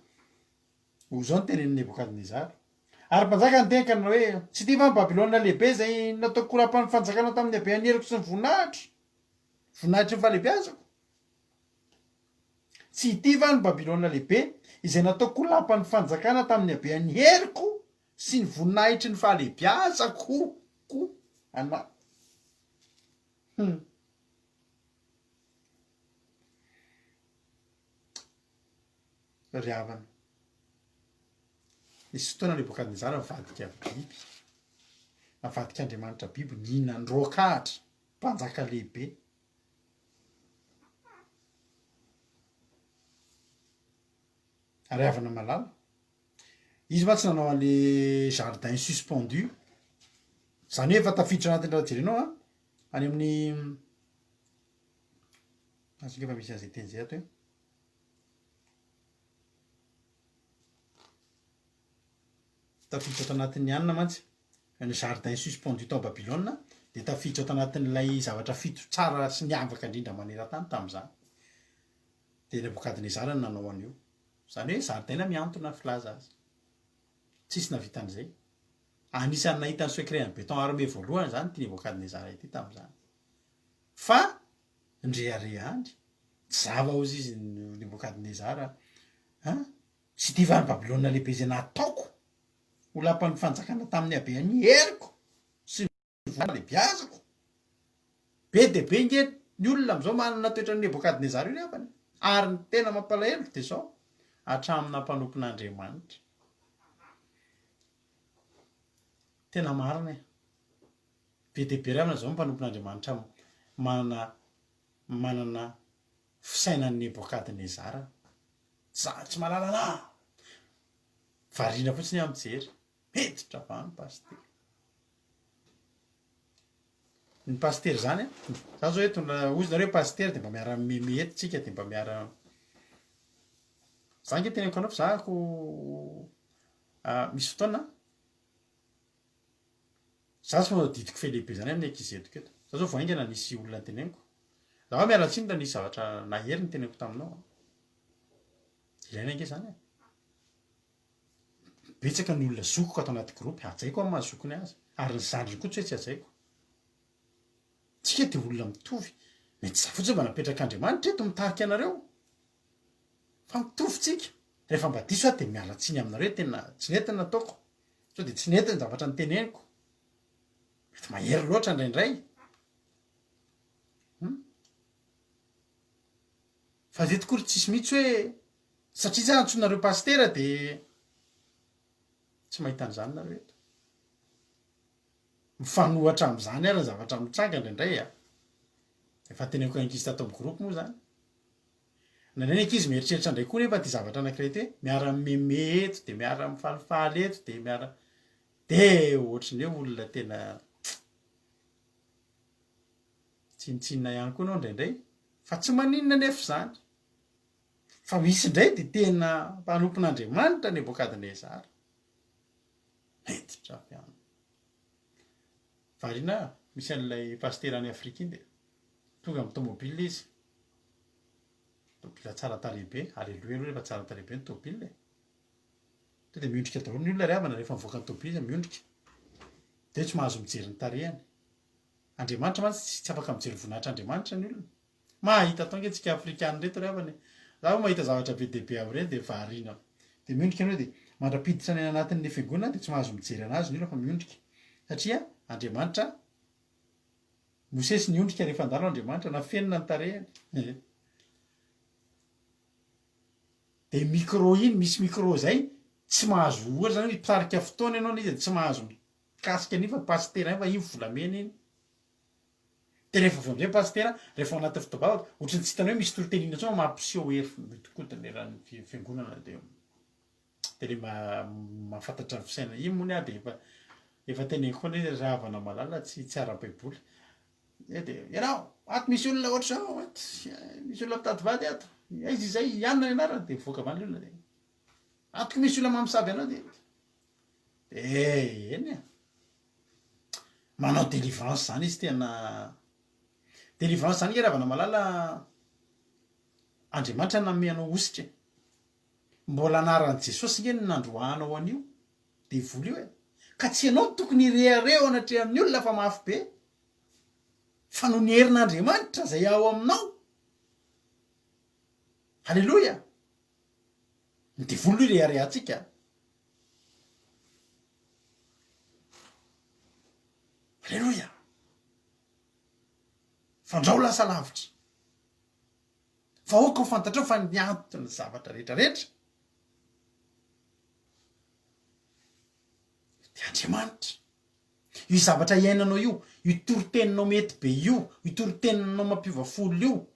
Ho izao ny tenin'i Nebokadnezara. Ary mpanjaka niteny ka nanao hoe, Tsy ity va ny Babylona lehibe izay nataoko ho lapan'ny fanjakana tamin'ny habean'ny heriko sy ny voninahitro, voninahitry ny fahalehibeazako? Tsy ity va ny Babylona lehibe izay nataoko ho lapan'ny fanjakana tamin'ny habean'ny heriko sy ny voninahitry ny fahalehibeazako koa? Ana. Hum. Ry havana, nisy fotoana Nebokadnezara nivadika biby, navadik'Andriamanitra biby nihinan-droak'ahitra, mpanjaka lehibe. Ary havana malala, izy mantsy nanao an'le jardin suspendu, zany hoe efa tafiditra anatin'ny raha jerenao an, any amin'ny Azoko efa misy an'izay teny izay ato e. Tafiditra ato anatin'ny anona mantsy, ny jardin suspendu tao Babylona dia tafiditra ato anatin'ilay zavatra fito tsara sy niavaka indrindra maneran-tany tamin'izany. Dia Nebokadnezara no nanao an'io. Izany hoe zaridaina mihantona filaza azy. Tsisy nahavita an'izay. Anisan'ny nahita ny secret an'ny béton armé voalohany izany ity Nebokadnezara ity tamin'izany. Fa ndrehareha andry, tsy zava hozy izy Nebokadnezara a! Tsy ity va ny Babylona lehibe izay nataoko ho lapan'ny fanjakana tamin'ny habean'ny heriko sy ny voninahitra Be dia be nge ny olona amin'izao manana toetran'i Nebokadnezara io ry havana e! Ary ny tena mampalahelo dia izao, hatramin'ny nampanompon'Andriamanitra. Tena marina e! Be dia be ry havana izao ny mpanompon'Andriamanitra manana manana fisainan'i Nebokadnezara. Za tsy mahalala anah! Variana fotsiny aho mijery. Miditra avy any pasitera. Ny pasitera izany an, za zao eto hozy nareo pasitera dia mba miara mimeme eto tsika dia mba miara za ange teneniko anao fa za ko misy fotoana Za tsy manao didiko fe lehibe zany amin'ny ankizy entiko eto. Za zao vao haingana nisy olona noteneniko. Za hoa miala tsiny raha nisy zavatra nahery noteneniko taminao an. Ilaina ange zany e. Betsaka ny olona zokiko ato anaty groupe, hajaiko amin'ny maha zokiny azy. Ary ny zandriny koa tsy hoe tsy hajaiko. Tsika dia olona mitovy. Mety za fotsiny mba napetrak'Andriamanitra eto mitarika anareo. Fa mitovy tsika. Rehefa mba diso aho dia miala tsiny aminareo tena tsy nety ny nataoko. Sao dia tsy nety ny zavatra noteneniko. Mety mahery loatra indraindray. Hum. Fa ireto akory tsisy mihitsy hoe satria za antsoinareo pasitera dia tsy mahita an'izany nareo eto. Mifanohatra amin'izany ary ny zavatra mitranga indraindray a. Efa teneniko ankizy tato amin'ny groupe moa zany. Indraindray ny ankizy mieritreritra indray koa nefa ity zavatra anankiray ity hoe miara mimeme eto dia miara mifalifaly eto dia miara dia ohatry ny hoe olona tena tsinontsinona ihany koa ianao indraindray fa tsy maninona anefa izany. Fa misy indray dia tena mpanompon'Andriamanitra Nebokadnezara. Niditra avy any. Variana aho, misy an'ilay pasitera any Afrika iny dia tonga amin'ny tomobile izy. Tomobile tsara tarehy be, aleloia aloha rehefa tsara tarehy be ny tomobile e. Tonga dia miondrika daholo ny olona ry havana rehefa mivoaka ny tomobile izy miondrika. Dia tsy mahazo mijery ny tarehiny. Andriamanitra mantsy tsy afaka mijery voninahitr'Andriamanitra ny olona. Mahita atao ange tsika afrikana ireto ry havana e. Za moa mahita zavatra be dia be amin'ireny dia variana. Dia miondrika ianao dia mandra-piditra any anatin'ny fiangonana dia tsy mahazo mijery anazy ny olona fa miondrika. Satria Andriamanitra, Mosesy niondrika rehefa nandalo Andriamanitra, nafenina ny tarehiny. Dia micro iny, misy micro izay tsy mahazo ohatra izany hoe mpitarika fotoana ianao ilay izy dia tsy mahazo mikasika an'iny fa pasitera ihany fa iny volamena iny. Dia rehefa avy eo amin'izay pasitera, rehefa ao anatin'ny fotoam-bavaka, ohatran'ny tsy hitany hoe misy toriteny inona intsony fa mampiseho hery mihodinkodina eran'ny fiangonana dia dia le mahafantatra ny fisainana. Iny moa ny ahy dia efa efa teneniko foana hoe ry havana malala tsy tsy ara-baiboly. Dia dia ianao, ato misy olona ohatr'izao ato, misy olona mitady vady ato, aiza izay, i anona ny anarany, dia mivoaka avy any ilay olona dia ato koa misy olona mamosavy anao dia dia eny e. Manao délivrance zany izy tena délivrance zany nge ravana malala Andriamanitra nanome anao hositra e. Mbola anaran'i Jesosy nge no nandroahanao an'io devoly io e. Ka tsy ianao no tokony hirehareha eo anatrehan'ny olona fa mafy be. Fa noho ny herin'Andriamanitra izay ao aminao. Aleloia. Ny devoly no ireharehantsika. Aleloia! Fandrao lasa lavitra. Fa aoka ho fantatrao fa ny anton'ny zavatra rehetra rehetra dia Andriamanitra. Io zavatra iainanao io, io toriteninao mety be io, io toriteninao mampiova fo olona io,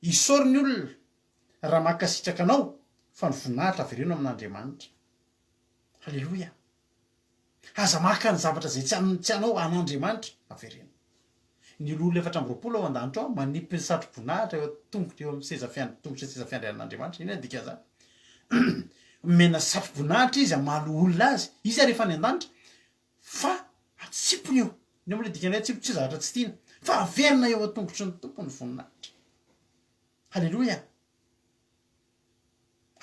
isaory ny olona raha mankasitraka anao fa ny voninahitra avereno amin'Andriamanitra. Aleloia! Aza maka ny zavatra izay tsy an, tsy anao, an'Andriamanitra. Avereno. Ny olona 24 ao an-danitra ao manipy ny satroboninahitra eo an-tongotry, eo amin'ny seza fian, tongotry ny seza fiandrianan'Andriamanitra. Inona ny dikan'izany? Omena satroboninahitra izy hamaly olona azy. Izy ary efa any an-danitra. Fa atsipony eo. Inona moa ilay dikan'ny hoe atsipony? Tsy zavatra tsy tiana. Fa averina eo an-tongotry ny Tompo ny voninahitra. Aleloia!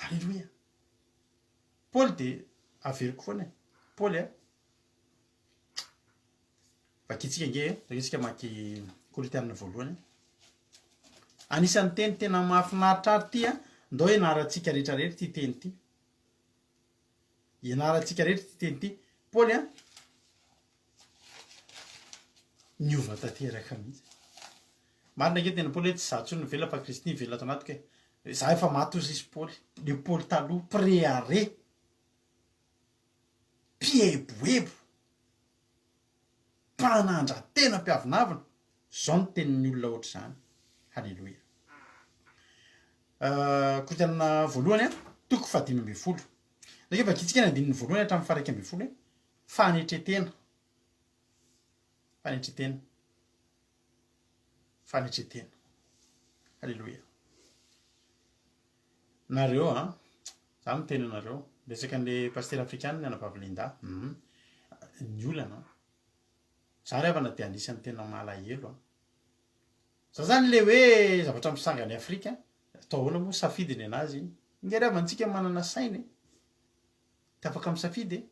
Aleloia! Paoly dia averiko foana e. Paoly a. Vakintsika ange e. Vakintsika mamaky Korintiana voalohany. Anisan'ny teny tena mahafinaritra ahy ity a. Ndao ianarantsika rehetra rehetra ity teny ity. Ianarantsika rehetra ity teny ity. Paoly a. Niova tanteraka mihitsy. Marina ange tena Paoly hoe tsy izaho intsony no velona fa Kristy no velona ato anatiko e. Izaho efa maty hozy izy Paoly. Le Paoly taloha mpirehareha, mpieboebo, mpanandra-tena, mpiavonavona. Izao no tenin'ny olona ohatr'izany. Haleloia. Korintiana voalohany toko fahadimy ambin'ny folo. Ndao ange vakintsika ny andininy voalohany hatramin'ny faha-iraika ambin'ny folo e. Fanetren-tena. Fanetren-tena. Fanetren-tena. Aleloia. Nareo an, za miteny anareo, resaka an'le pasitera afrikana ny anabavy Linda. Hum. Ny olana an. Za ry havana dia anisan'ny tena malahelo an. Za zany le hoe zavatra mitranga any Afrika, atao ahoana moa safidy ny anazy iny. Ingahy ry havana tsika manana saina e. Dia afaka misafidy e.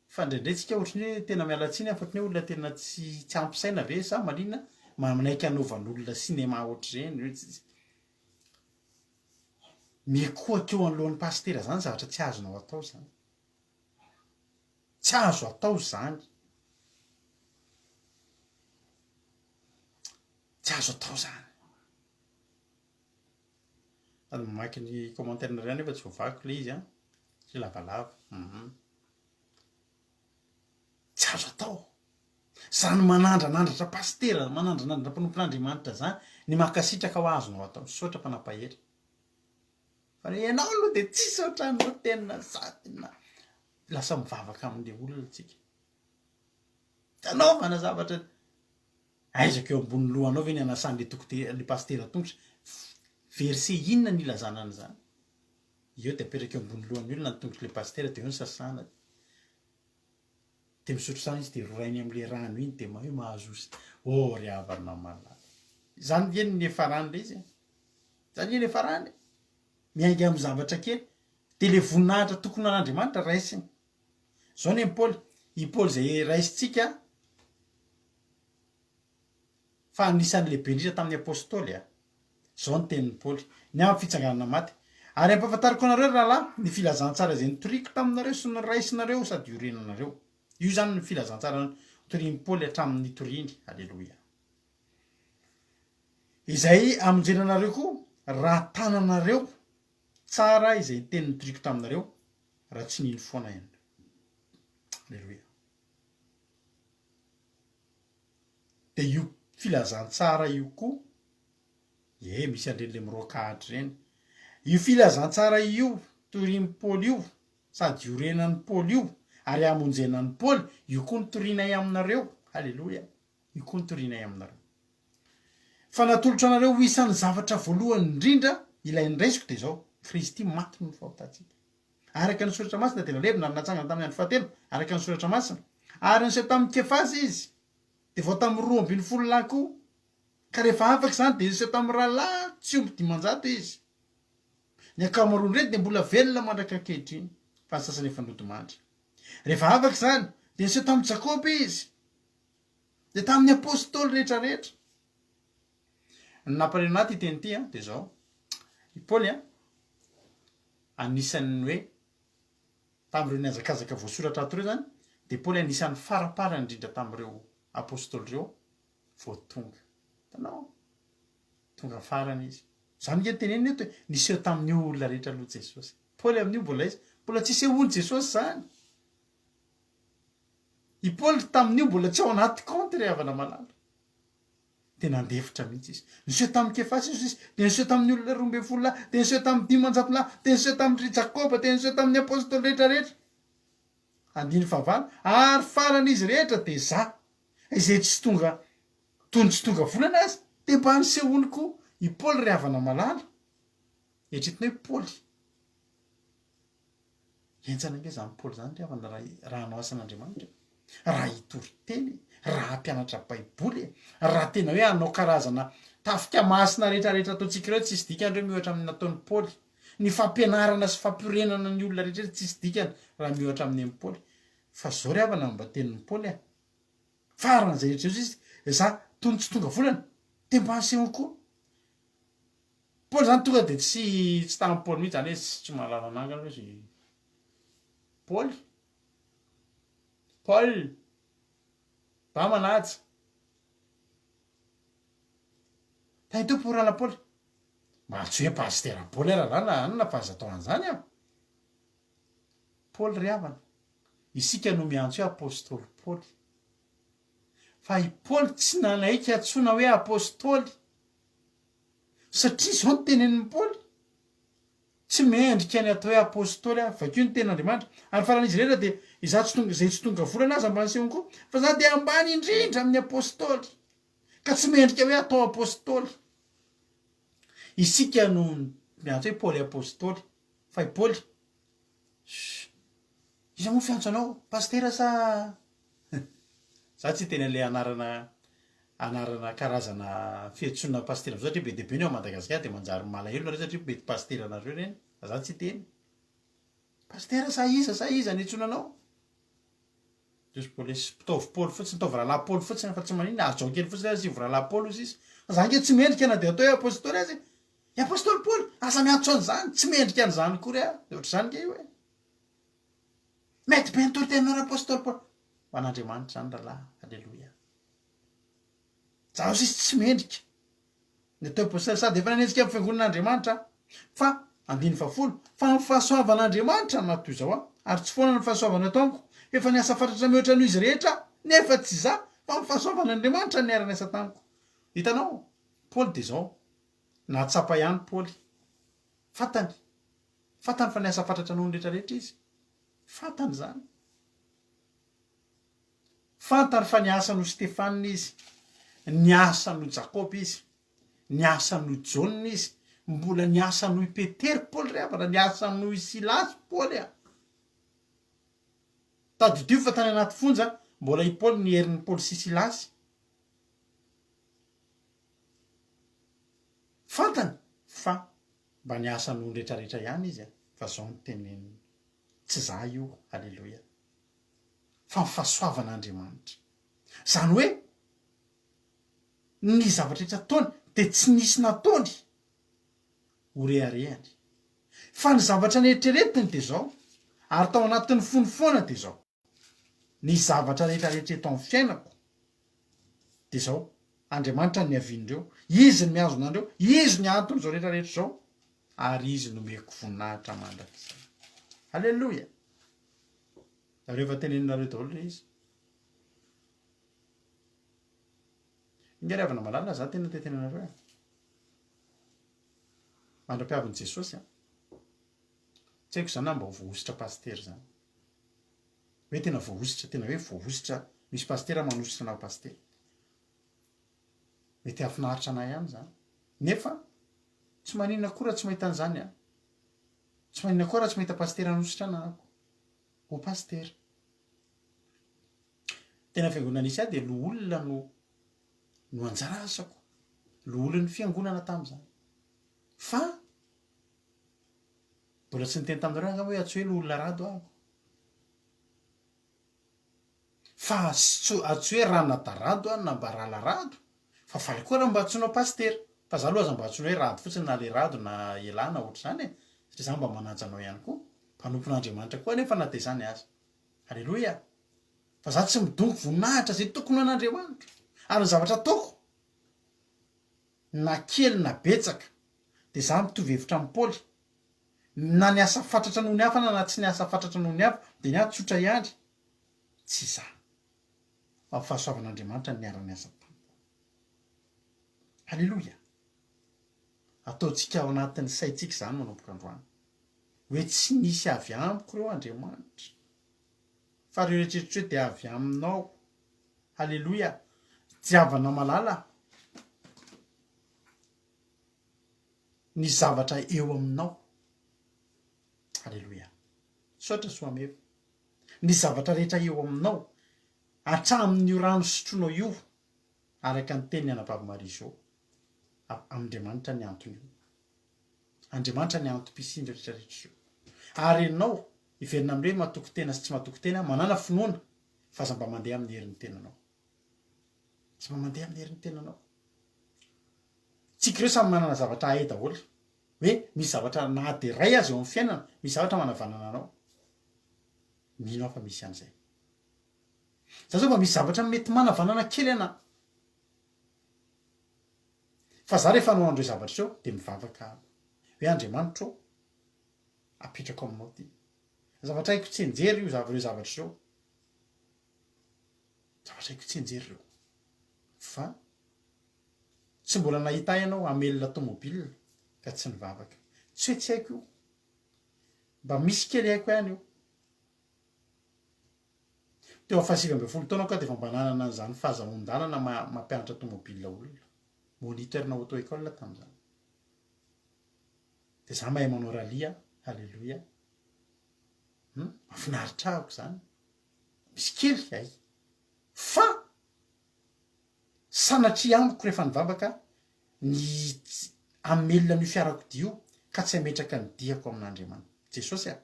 Fa indraindray tsika ohatry ny hoe tena miala tsiny aho fa ohatry ny hoe olona tena tsy tsy ampy saina ve sa maninona manaiky hanaovan'olona cinéma ohatr'ireny hoe tsy mikohaka eo anoloan'ny pasitera zany zavatra tsy azonao atao zany. Tsy azo atao zany. Tsy azo atao zany. Sady mamaky ny commentaire-nareo ihany nefa tsy voavakiko ilay izy an, satria lavalava. Hum. Tsy azo atao. Zany manandranandratra pasitera, manandranandratra mpanompon'Andriamanitra zany, ny mankasitraka ho azonao atao. Misaotra fa nampahery. Fa ny ianao aloha dia tsisy ohatran'ireo tena za tena lasa mivavaka amin'ilay olona tsika. Anaovana zavatra aizako eo ambony lohanao ve ny anasan'ilay dokotera, ilay pasitera tongotra? Verset inona no ilazana an'izany? Eo dia apetraka eo ambony lohan'ny olona ny tongotr'ilay pasitera dia eo no sasana. Dia misotro izany izy dia rorainy amin'ilay rano iny dia hoe mahazo Oh ry havana malala. Izany nge no niafarany ilay izy e. Izany nge no niafarany e. Miainga amin'ny zavatra kely. Dia ilay voninahitra tokony ho an'Andriamanitra raisiny. Izao anie Paoly, i Paoly izay raisintsika fa anisan'ny lehibe indrindra tamin'ny Apostoly a. Izao ny tenin'i Paoly, ny amin'ny fitsanganana maty, Ary ampahafantariko anareo, ry rahalahy, ny filazantsara izay notoriko taminareo sy noraisinareo sady iorenanareo. Io izany no filazantsara notorian'i Paoly hatramin'ny nitoriany. Aleloia. Izay hamonjena anareo koa, raha tananareo tsara izay teny notoriko taminareo, raha tsy nino foana ianareo. Aleloia. Dia io filazantsara io koa, ie, misy an'ireny le miroaka ahitra ireny. Io filazantsara io, torian'i Paoly io, sady iorenan'i Paoly io, ary hamonjena an'i Paoly, io koa no torianay aminareo. Aleloia. Io koa no torianay aminareo. Fa natolotra anareo ho isan'ny zavatra voalohany indrindra ilay noraisiko dia izao, Kristy maty noho ny fahotantsika. Araka ny Soratra Masina dia nalevina ary natsangana tamin'ny andro fahatelo, araka ny Soratra Masina. Ary niseho tamin'i Kefasy izy, dia vao tamin'ny 12 lahy koa. Ka rehefa afaka izany dia niseho tamin'ny rahalahy tsy omby 500 izy. Ny ankamaroan'ireto dia mbola velona mandraka ankehitriny, fa ny sasany efa nodimandry. Rehefa afaka izany dia niseho tamin'i Jakoba izy, dia tamin'ny apostoly rehetra rehetra. Ny nampalahelo ahy ity teny ity dia izao, i Paoly anisan'ny hoe tamin'ireo nihazakazaka voasoratra ato ireo izany dia Paoly anisan'ny faraparany indrindra tamin'ireo apostoly ireo vao tonga. Hitanao? Tonga farany izy. Izany ange no tenenina eto e, niseho tamin'ny olona rehetra aloha Jesosy. Paoly amin'io mbola aiza? Mbola tsy isehoan'i Jesosy izany. I Paoly tamin'io mbola tsy ao anaty kaonty ry havana malala. Dia nandefitra mihitsy izy. Niseho tamin'i Kefasy izy, dia niseho tamin'ny olona 12 lahy, dia niseho tamin'ny 500 lahy, dia niseho tamin-dry Jakoba, dia niseho tamin'ny apostoly rehetra rehetra. Andininy fahavalo, ary farany izy rehetra dia za, izay tsy tonga toy ny tsy tonga volana aza, dia mba nisehoany koa i Paoly ry havana malala. Eritreretinao i Paoly. Henjana ange izany Paoly izany ry havana raha raha hanao asan'Andriamanitra e. Raha hitory teny e, raha hampianatra baiboly e, raha tena hoe hanao karazana tafika masina rehetra rehetra ataontsika ireo tsisy dikany ireo miohatra amin'ny nataon'i Paoly. Ny fampianarana sy fampiorenana ny olona rehetra rehetra tsisy dikany raha miohatra amin'ny an'i Paoly. Fa zao ry havana no mba tenin'i Paoly a. Faran'izay rehetra izay izy, za toy ny tsy tonga volana, dia mba asehony koa. Paoly zany tonga dia tsy tsy tamin'i Paoly mihitsy zany hoe tsy mahalala anangana hoe izy Paoly Paul ba manaja Tahin'ny Tompo rahalahy Paoly mba tsy hoe pasitera Paoly aho rahalahy na anona fa aza atao an'izany aho Paoly ry havana isika no miantso hoe apostoly Paoly fa i Paoly tsy nanaiky antsoina hoe apostoly Satria izao no tenenin'i Paoly, Tsy mendrika ny atao hoe apostoly aho. Vakio ny tenin'Andriamanitra. Ary faran'izy rehetra dia izaho tsy tonga, izay tsy tonga volana aza mba nisehoany koa, fa izaho dia ambany indrindra amin'ny apostoly, ka tsy mendrika hoe atao apostoly. Isika no miantso hoe Paoly apostoly, fa i Paoly, Shh! Iza moa fiantso anao? Pasitera sa? Za tsy hiteny an'ilay anarana anarana karazana fiantsoana pasitera am'zao satria be dia be ny ao Madagasikara dia manjary malahelo nareo satria mety pasitera anareo ireny fa za tsy hiteny. Pasitera sa iza sa iza no iantsoana anao? Jesosy Paoly mpitaovy Paoly fotsiny, taovy rahalahy Paoly fotsiny fa tsy maninona, hajao kely fotsiny ary asivo rahalahy Paoly hoy sisa. Fa za ange tsy mendrika na dia atao hoe apostoly aza e. I apostoly Paoly, aza miantso an'izany, tsy mendrika an'izany akory aho. Dia ohatr'izany ange io e. Mety be ny toriteninao ry apostoly Paoly. Ho an'Andriamanitra izany rahalahy, aleloia. Zaho sisa tsy mendrika. Ny atao apostoly sady efa nanenjika ny fiangonan'Andriamanitra aho. Fa, andininy fahafolo, fa ny fahasoavan'Andriamanitra no naha toy izao ahy, ary tsy foana ny fahasoavana eto amiko, fa efa niasa fatratra mihoatra noho izy rehetra aho, nefa tsy izaho, fa ny fahasoavan'Andriamanitra no niara-niasa tamiko. Hitanao, Paoly dia izao, nahatsapa ihany Paoly. Fantany. Fantany fa niasa fatratra noho ny rehetra rehetra izy. Fantany izany. Fantany fa niasa noho Stefana izy, niasa noho Jakoba izy, niasa noho Jaona izy, Mbola niasa noho i Petera Paoly ry havana, niasa noho i Silasy Paoly a. Tadidio fa tany anaty fonja mbola i Paoly ny herin'i Paoly sy Silasy. Fantany fa mba niasa noho ny retraretra ihany izy a, fa zao no teneniny, tsy za io, aleloia, fa ny fahasoavan'Andriamanitra. Zany hoe ny zavatra rehetra ataony dia tsy nisy nataony ho reharehany. Fa ny zavatra neritreretiny dia izao, ary tao anatin'ny fony foana dia izao, Ny zavatra rehetra rehetra eto amin'ny fiainako dia izao, Andriamanitra no niavian'ireo, Izy no mihazona an'ireo, Izy no anton'izao rehetra rehetra izao, ary Izy no omeko voninahitra mandrakizay. Aleloia! Nareo efa teneninareo daholo ilay izy. Ingahy ry havana malala, za tena te hiteny anareo e. Mandra-piavin'i Jesosy an. Tsy haiko zany na mba ho voahosotra pasitera zany. Hoe tena voahosotra, tena hoe voahosotra, misy pasitera manosotra anao pasitera. Mety hahafinaritra anah ihany zany. Nefa tsy maninona koa raha tsy mahita an'izany aho. Tsy maninona koa raha tsy mahita pasitera hanosotra anah aho ho pasitera. Tena fiangonana nisy ahy dia loholona no no anjara asako. Loholon'ny fiangonana tamin'izany. Fa mbola tsy niteny taminareo angamba hoe antsoy hoe loholona Rado aho. Fa antsoy hoe Ranadarado aho na mba Ralarado. Fa faly koa raha mba antsoinao pasitera. Fa za aloha aza mba antsoina hoe Rado fotsiny na le Rado na elah na ohatr'izany e. Satria za mba manaja anao ihany koa. Mpanompon'Andriamanitra koa anefa na dia izany aza. Aleloia! Fa za tsy midongy voninahitra izay tokony ho an'Andriamanitra. Ary ny zavatra ataoko, na kely na betsaka, dia za mitovy hevitra amin'i Paoly. Na niasa fatratra noho ny hafa na tsy niasa fatratra noho ny hafa, dia ny ahy tsotra ihany, tsy za. Fa ny fahasoavan'Andriamanitra no niara-niasa tamiko. Aleloia! Ataontsika ao anatin'ny saintsika izany manomboka androany. Hoe tsy nisy avy amiko ireo Andriamanitra. Fa ireo eritreritro hoe dia avy aminao. Haleloia! Tiavana malala ny zavatra eo aminao. Haleloia! Misaotra Soameva. Ny zavatra rehetra eo aminao, hatramin'io rano sotroinao io, araka ny tenin'ny anabavy Marie Jo, amin'Andriamanitra ny anton'io. Andriamanitra ny antom-pisian'ireo rehetra rehetra ireo. Ary ianao, hiverina amin'ny hoe matoky tena sy tsy matoky tena, manàna finoana fa aza mba mandeha amin'ny herin'ny tenanao. Aza mba mandeha amin'ny herin'ny tenanao. Tsika ireo samy manana zavatra hay daholo. Hoe misy zavatra na dia iray aza eo amin'ny fiainana, misy zavatra manavanana anao. Mino aho fa misy an'izay. Za zao mba misy zavatra mety manavanana kely anah. Fa za rehefa hanao an'ireo zavatra ireo dia mivavaka aho hoe Andriamanitra ô, apetrako aminao ity. Zavatra haiko tsianjery io ireo zavatra ireo. Zavatra haiko tsianjery ireo. Fa tsy mbola nahita ahy ianao hamelona tomobile ka tsy nivavaka. Tsy hoe tsy haiko io. Mba misy kely haiko ihany io. Teo amin'ny faha 19 taonako aho dia efa mba nanana an'izany fahazahoan-dalana mampianatra tomobile olona. Moniteur-na auto école tamin'izany. Dia za mahay manao rallye aho, haleloia. Hum, mahafinaritra ahy aok'izany. Misy kely hay. Fa sanatria amiko rehefa nivavaka ny hamelona an'io fiarakodia io ka tsy hametraka ny diako amin'Andriamanitra. Jesosy a!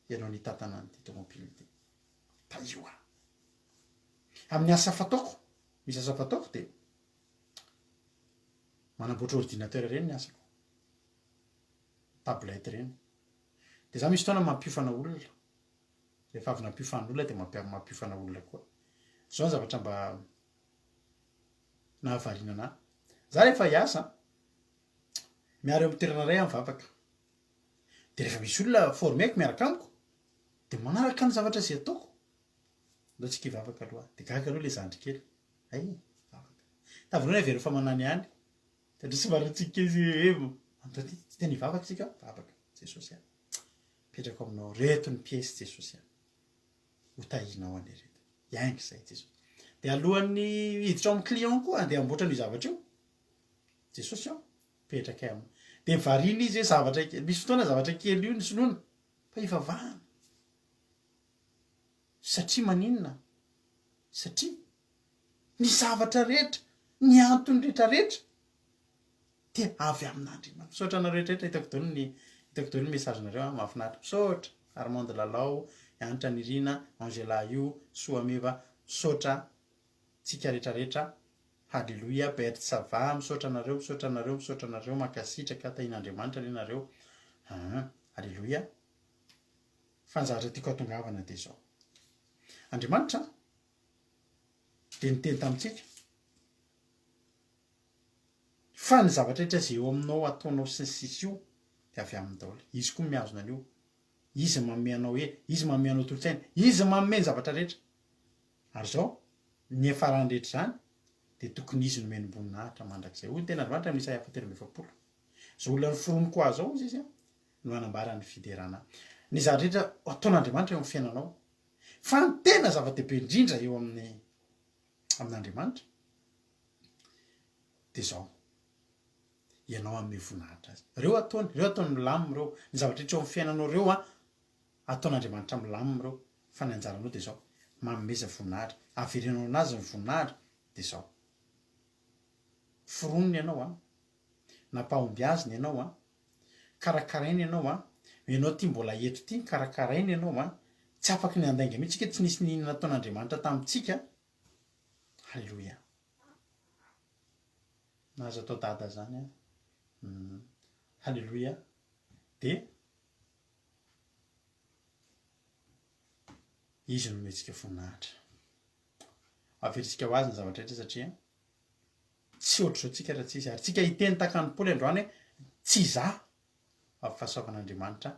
Ianao nitantana an'ity tomobile ity. Tahio aho. Amin'ny asa fataoko, misy asa fataoko dia manamboatra ordinateur ireny ny asako. Tablette ireny. Dia za misy fotoana mampiofana olona. Rehefa avy nampiofana olona dia mampiofana olona koa. Izao ny zavatra mba nahavariana anahy. Za rehefa hiasa, miara eo amin'ny toerana iray aho mivavaka. Dia rehefa misy olona former-ko miaraka amiko, dia manaraka ny zavatra izay ataoko. Andao tsika hivavaka aloha. Dia gaga aloha ilay zandry kely. Hay, vavaka. Tamin'ny voalohany averiko fa manany ihany. Satria somary nitsika izy hoe, andao ty, tsy tena hivavaka tsika, vavaka. Jesosy a. Apetrako aminao reto ny piesy Jesosy a. Ho tahianao anie reto. Hiainga izay Jesosy. Dia alohan'ny hiditra ao amin'ny client koa, andeha hamboatra an'io zavatra io. Jesosy ô. Mipetrakay aminy. Dia variana izy hoe zavatra kely, misy fotoana zavatra kely io ny sinoana fa ivavahana. Satria maninona? Satria ny zavatra rehetra, ny antony rehetra rehetra dia avy amin'Andriamanitra. Misaotra anareo rehetra rehetra, hitako daholo ny hitako daholo ny message-nareo an, mahafinaritra. Misaotra Armand Lalao, Hanitra Nirina, Angela io, Soa Meva, misaotra tsika rehetra rehetra. Haleloia Bert ça va, misaotra anareo, misaotra anareo, misaotra anareo, mankasitraka, tahian'Andriamanitra anie nareo. Aa, Haleloia. Fa ny zavatra tiako hatongavana dia izao. Andriamanitra dia niteny tamintsika fa ny zavatra rehetra izay eo aminao ataonao sy ny sisa io dia avy aminy daholo. Izy koa mihazona an'io. Izy manome anao hery, izy manome anao tolo-tsaina, izy manome ny zavatra rehetra. Ary izao, ny hiafarany rehetra izany dia tokony izy no menom-boninahitra mandrakizay. Hoy ny tenin'Andriamanitra amin'ny Isaia fahatelo amby efapolo. Izao olona noforoniko ahy izao, hoy izy, no hanambara ny fiderana ahy. Ny zavatra rehetra ataon'Andriamanitra eo amin'ny fiainanao. Fa ny tena zava-dehibe indrindra eo amin'ny amin'Andriamanitra dia izao, ianao hanome voninahitra azy. Ireo ataony, ireo ataony milamina ireo. Ny zavatra rehetra eo amin'ny fiainanao ireo an, ataon'Andriamanitra milamina ireo. Fa ny anjaranao dia izao, manomeza voninahitra. Averenao anazy ny voninahitra dia izao. Foroniny ianao an, nampahombiaziny ianao an, karakarainy ianao an, ianao ity mbola eto ity karakarainy ianao an, tsy afaky ny handainga mihitsy isika, tsy nisy n'inona nataon'Andriamanitra tamintsika, Haleloia. Na aza atao dada zany an, Haleloia, dia Izy no omentsika voninahitra. Averintsika ho azy ny zavatra rehetra satria Tsy ohatr'izao tsika raha tsisy. Ary tsika hiteny tahaka an'i Paoly androany hoe, tsy izaho fa fahasoavan'Andriamanitra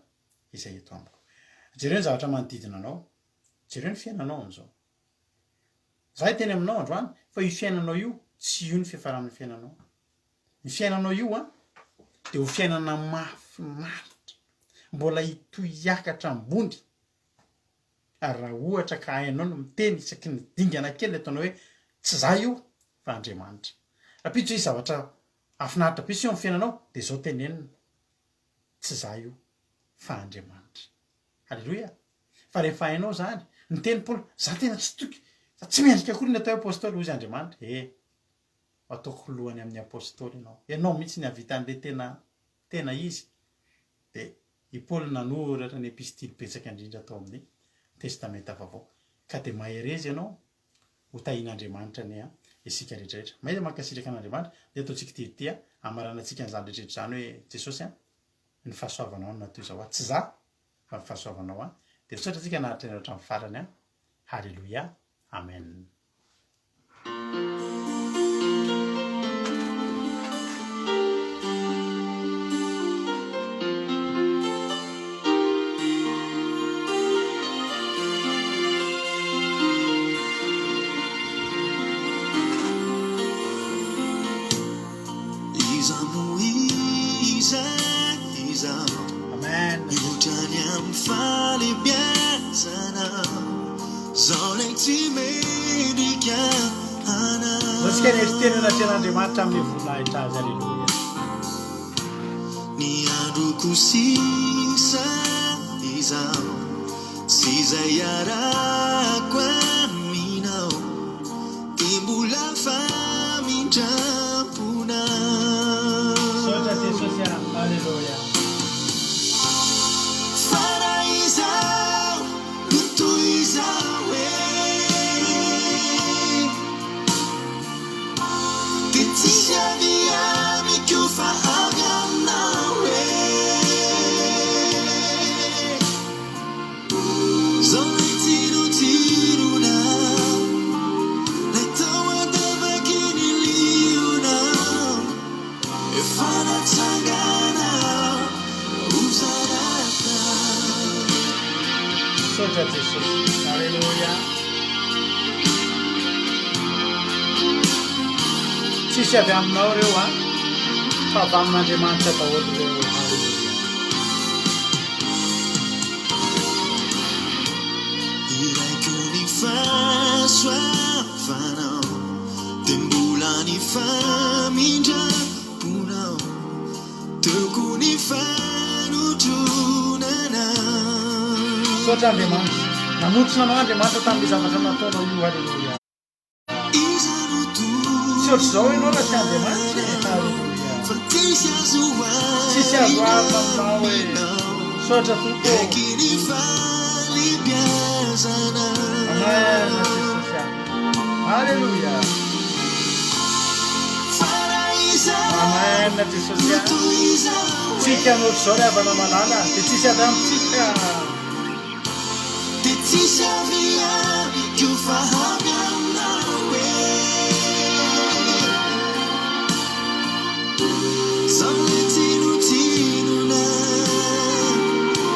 izay eto amiko. Jereo ny zavatra manodidina anao. Jereo ny fiainanao amin'izao. Izaho hiteny aminao androany fa io fiainanao io, tsy io ny fiafaran'ny fiainanao. Ny fiainanao io an, dia ho fiainana mahafinaritra. Mbola hitohy hiakatra ambony. Ary raha ohatra ka hainao ny miteny isaky ny dingana kely ataonao hoe tsy za io fa Andriamanitra. Rahampitso hisy zavatra hahafinaritra be hiseho amin'ny fiainanao dia izao tenenina, tsy za io fa Andriamanitra. Aleloia! Fa rehefa hainao izany, niteny Paoly, za tena tsy toky, za tsy mendrika akory ny atao hoe apostoly, hoy izy Andriamanitra, eh, ataoko lohany amin'ny apostoly ianao, ianao mihitsy ny hahavita an'ilay tena tena izy, dia I Paoly nanoratra ny epistily betsaka indrindra tao amin'ny Testamenta Vaovao. Ka dia mahereza ianao, ho tahian'Andriamanitra anie an, isika rehetra rehetra. Mahaiza mankasitraka an'Andriamanitra, dia ataontsika ity ity an, hamaranantsika an'izany rehetra rehetra izany hoe, Jesosy an, ny fahasoavanao no natoy izao ahy. Tsy za, fa ny fahasoavanao an. Dia misaotra antsika naharitra nihaino hatramin'ny farany an. Haleloia. Amen. Iza moa iza iza Amen. Mihoatra ny amin'ny fahalebiazana Zao lay tsy mendrika Ndao tsika hanery tena anatrehan'Andriamanitra amin'ny voninahitra azy. Aleloia. Ny androko sisa izao Sy izay iarahako aminao Dia mbola famindram-ponao Misaotra Jesosy a. Aleloia. Fa raha izaho no toy izao e Dia tsisy avy amiko fa avy aminao e Zao lay tsirotsirona Lay tao an-davaky ny liona Efa natsangana ho zanaka. Misaotra Jesosy. Aleloia. Tsisy avy aminao ireo an, fa avy amin'Andriamanitra daholo ireo. Aleloia. Iraiko ny fahasoavanao Dia mbola ny famindram-ponao. fanotronana. Misaotra Andriamanitra. Nanotrona anao Andriamanitra tamin'ilay zavatra nataonao io. Haleloia. Iza no Tsy ohatr'izao ianao raha tsy Andriamanitra e. Haleloia. Fa tsisy azo Tsisy azo oharina aminao e. Misaotra Tompo ô. Eky ny fahalebiazana. Amen Jesosy a. Haleloia. Fa raha izaho Amen Jesosy no a. toy izao e. Tsika no ohatr'izao ry havana malala dia tsisy avy amintsika. Dia tsisy avy amiko fa avy aminao e. Zao le tsinotsinona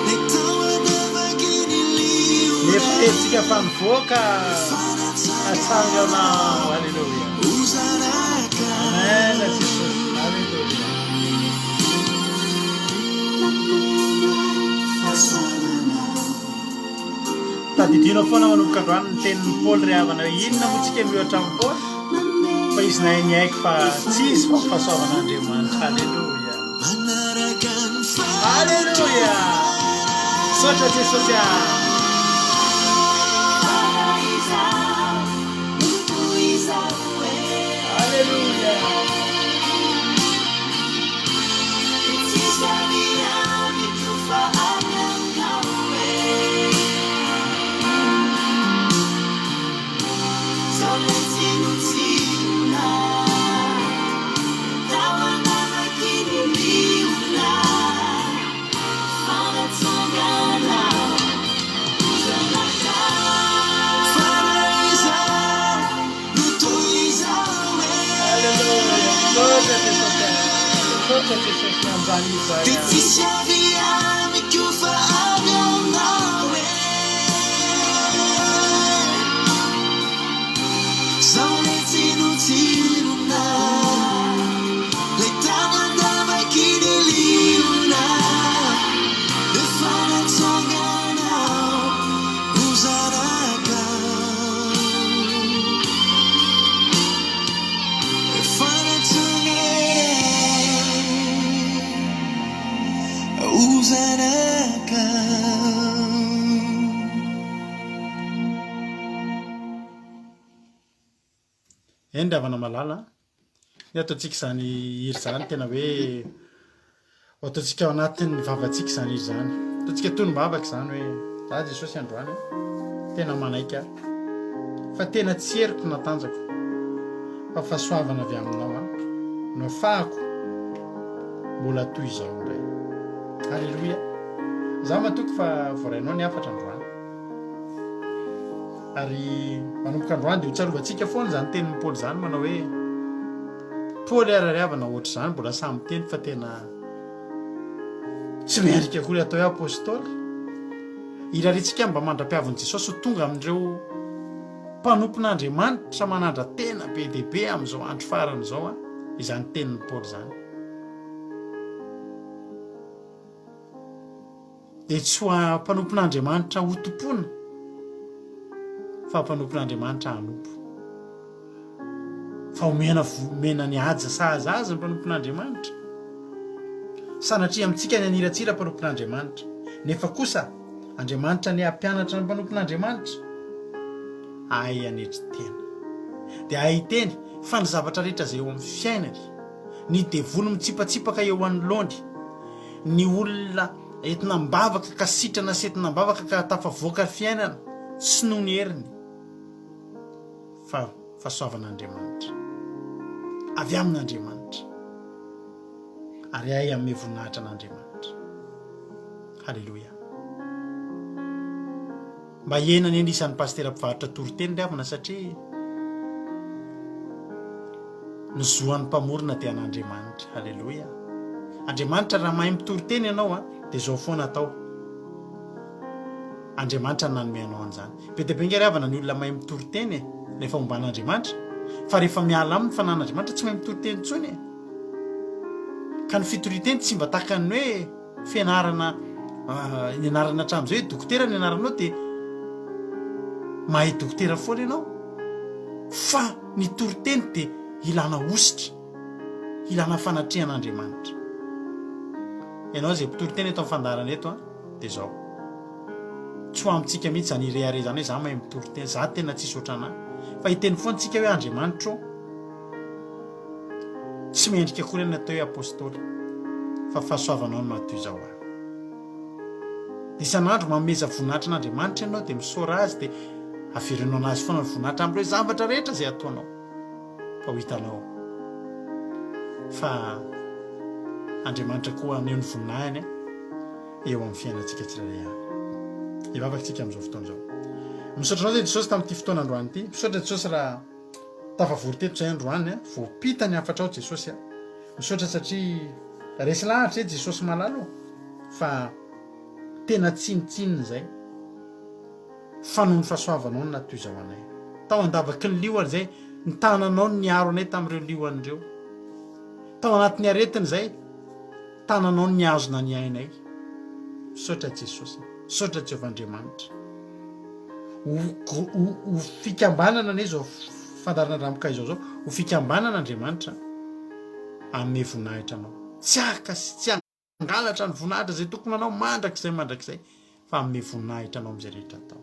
Le tao an-davaky ny liona. Nefa hevitsika fa nivoaka hatsanganao. Aleloia. Ho zanaka. Amen Jesosy. Aleloia. Tadidinao foana manomboka androany ny tenin'i Paoly ry havana hoe inona moa tsika miohatra amin'i Paoly fa izy nahay niaiky fa tsy izy fa fahasoavan'Andriamanitra. Aleloia. Aleloia. Misaotra Jesosy a. Aleloia. Aleloia. Misaotra Jesosy a. Misaotra Jesosy amin'izany izay Dia a. tsisy avy amiko fa avy aminao e. Zao le tsinotsinona, le tany an-davaky ny liona, efa natsanganao ho zanakao. Efa natsanganao ho zanakao. Eny ry havana malala a! Ny ataontsika izany hira izany tena hoe ho ataontsika ao anatin'ny vavantsika izany hira izany. Ataontsika tonom-bavaka izany hoe za Jesosy androany a, tena manaiky aho fa tena tsy heriko na tanjako fa fahasoavana avy aminao a no afahako mbola toy izao indray. Alléluia! Za matoky fa voarainao ny hafatra androany. Ary manomboka androany dia ho tsarovantsika foana izany tenin'i Paoly izany manao hoe Paoly ary ry havana ohatr'izany mbola samy miteny fa tena tsy mendrika akory atao hoe apostoly. Irariantsika mba mandra-piavin'i Jesosy ho tonga amin'ireo mpanompon'Andriamanitra manandra-tena be dia be amin'izao andro farany izao izany tenin'i Paoly izany. Dia tsy ho mpanompon'Andriamanitra hotompoina, fa mpanompon'Andriamanitra hanompo. Fa omena omena ny haja sahaza azy ny mpanompon'Andriamanitra. Sanatria amintsika ny haniratsira mpanompon'Andriamanitra. Nefa kosa, Andriamanitra anie hampianatra ny mpanompon'Andriamanitra hahay hanetry tena. Dia hahay hiteny fa ny zavatra rehetra izay eo amin'ny fiainany, ny devoly mitsipatsipaka eo anoloany, ny olona entina am-bavaka ka sitrana sy entina am-bavaka ka tafavoaka fiainana tsy noho ny heriny fa fahasoavan'Andriamanitra avy amin'Andriamanitra ary ahay hanome voninahitra an'Andriamanitra. Haleloia. Mba hihena anie ny isan'ny pasitera mpivarotra toriteny ry havana satria ny zo an'ny mpamorona dia an'Andriamanitra. Haleloia. Andriamanitra raha mahay mitory teny ianao a dia zao foana atao. Andriamanitra no nanome anao an'izany. Be dia be nge ry havana ny olona mahay mitory teny e, rehefa omban'Andriamanitra. Fa rehefa miala aminy ny fanan'Andriamanitra tsy mahay mitory teny intsony e. Ka ny fitorian-teny tsy mba tahaka ny hoe fianarana nianarana hatramin'izay hoe dokotera ny anaranao dia mahay dokotera foana ianao fa ny toriteny dia ilana hosotra, ilana fanatrehan'Andriamanitra. Ianao izay mpitory teny eto amin'ny fandaharana eto an, dia izao. Tsy ho amintsika mihitsy izany hirehareha izany hoe za mahay mitory teny, za tena tsisy ohatranà. Fa hiteny foana tsika hoe Andriamanitro ô, tsy mendrika akory aho ny atao hoe apostoly, fa fahasoavanao no maha toy izao ahy. Dia isan'andro manomeza voninahitra an'Andriamanitra ianao dia misaora Azy dia avereno an'Azy foana ny voninahitra amin'ireo zavatra rehetra izay ataonao fa ho hitanao fa Andriamanitra koa haneho ny voninahiny eo amin'ny fiainantsika tsirairay avy. Hivavaka isika amin'izao fotoana izao. Misaotra anao Jesosy tamin'ity fotoana androany ity. Misaotra Jesosy raha tafavory teto izay androany. Voampita ny hafatrao Jesosy. Misaotra satria resy lahatra e Jesosy malala ô fa tena tsinontsinona izay fa noho ny fahasoavanao no natoy izao anay. Tao an-davaky ny liona izay, ny tananao no niaro anay tamin'ireo liona ireo. Tao anatin'ny aretina izay, tananao no nihazona ny ainay. Misaotra Jesosy, misaotra Jehovah Andriamanitra. Ho, ho, ho fikambanana anie izao fandaharana Ramokay izao izao, ho fikambanana Andriamanitra hanome voninahitra anao. Tsy haka sy tsy hangalatra ny voninahitra izay tokony anao mandrakizay mandrakizay fa hanome voninahitra anao amin'izay rehetra atao.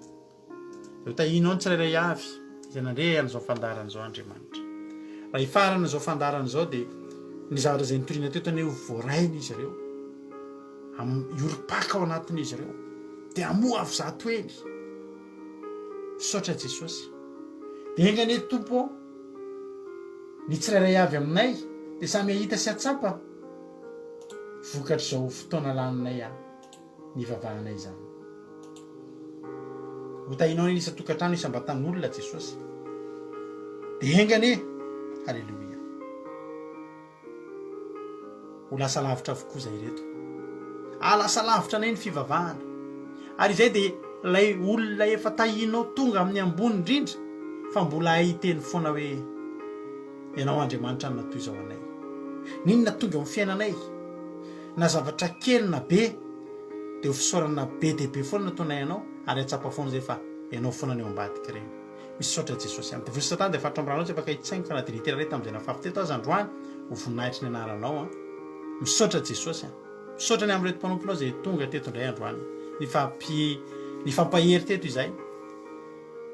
Dia ho tahianao ny tsirairay avy izay nandre an'izao fandaharana izao Andriamanitra. Raha hifarana izao fandaharana izao dia ny zavatra izay nitoriana teto anie ho voarain'izy ireo. Hiorim-paka ao anatin'izy ireo. Dia hamoha avy zato heny. Misaotra Jesosy. Dia enga anie Tompo ô, ny tsirairay avy aminay dia samy hahita sy hahatsapa vokatr'izao fotoana laninay a nivavahanay izany. Ho tahinao anie ny isan-tokantrano isam-batan'olona Jesosy. Dia enga anie. Haleloia. Ho lasa lavitra avokoa izay ireto. Ahalasa lavitra anay ny fivavahana. Ary izay dia ilay olona efa tahianao tonga amin'ny ambony indrindra fa mbola hay hiteny foana hoe Ianao Andriamanitra no natoy izao anay. N'inona tonga eo amin'ny fiainanay, na zavatra kely na be, dia ho fisaorana be dia be foana no ataonay anao ary hahatsapa foana izay fa Ianao foana no eo ambadik'ireny. Misaotra Jesosy an. Devoly satana dia faritra ambiranao tsy afaka hitsaingoka na dia nitera iray tamin'izay nafafy teto aza androany ho voninahitry ny anaranao an. Misaotra Jesosy an. Misaotra ny amin'ireto mpanomponao izay tonga teto indray androany. Nifampi nifampahery teto izay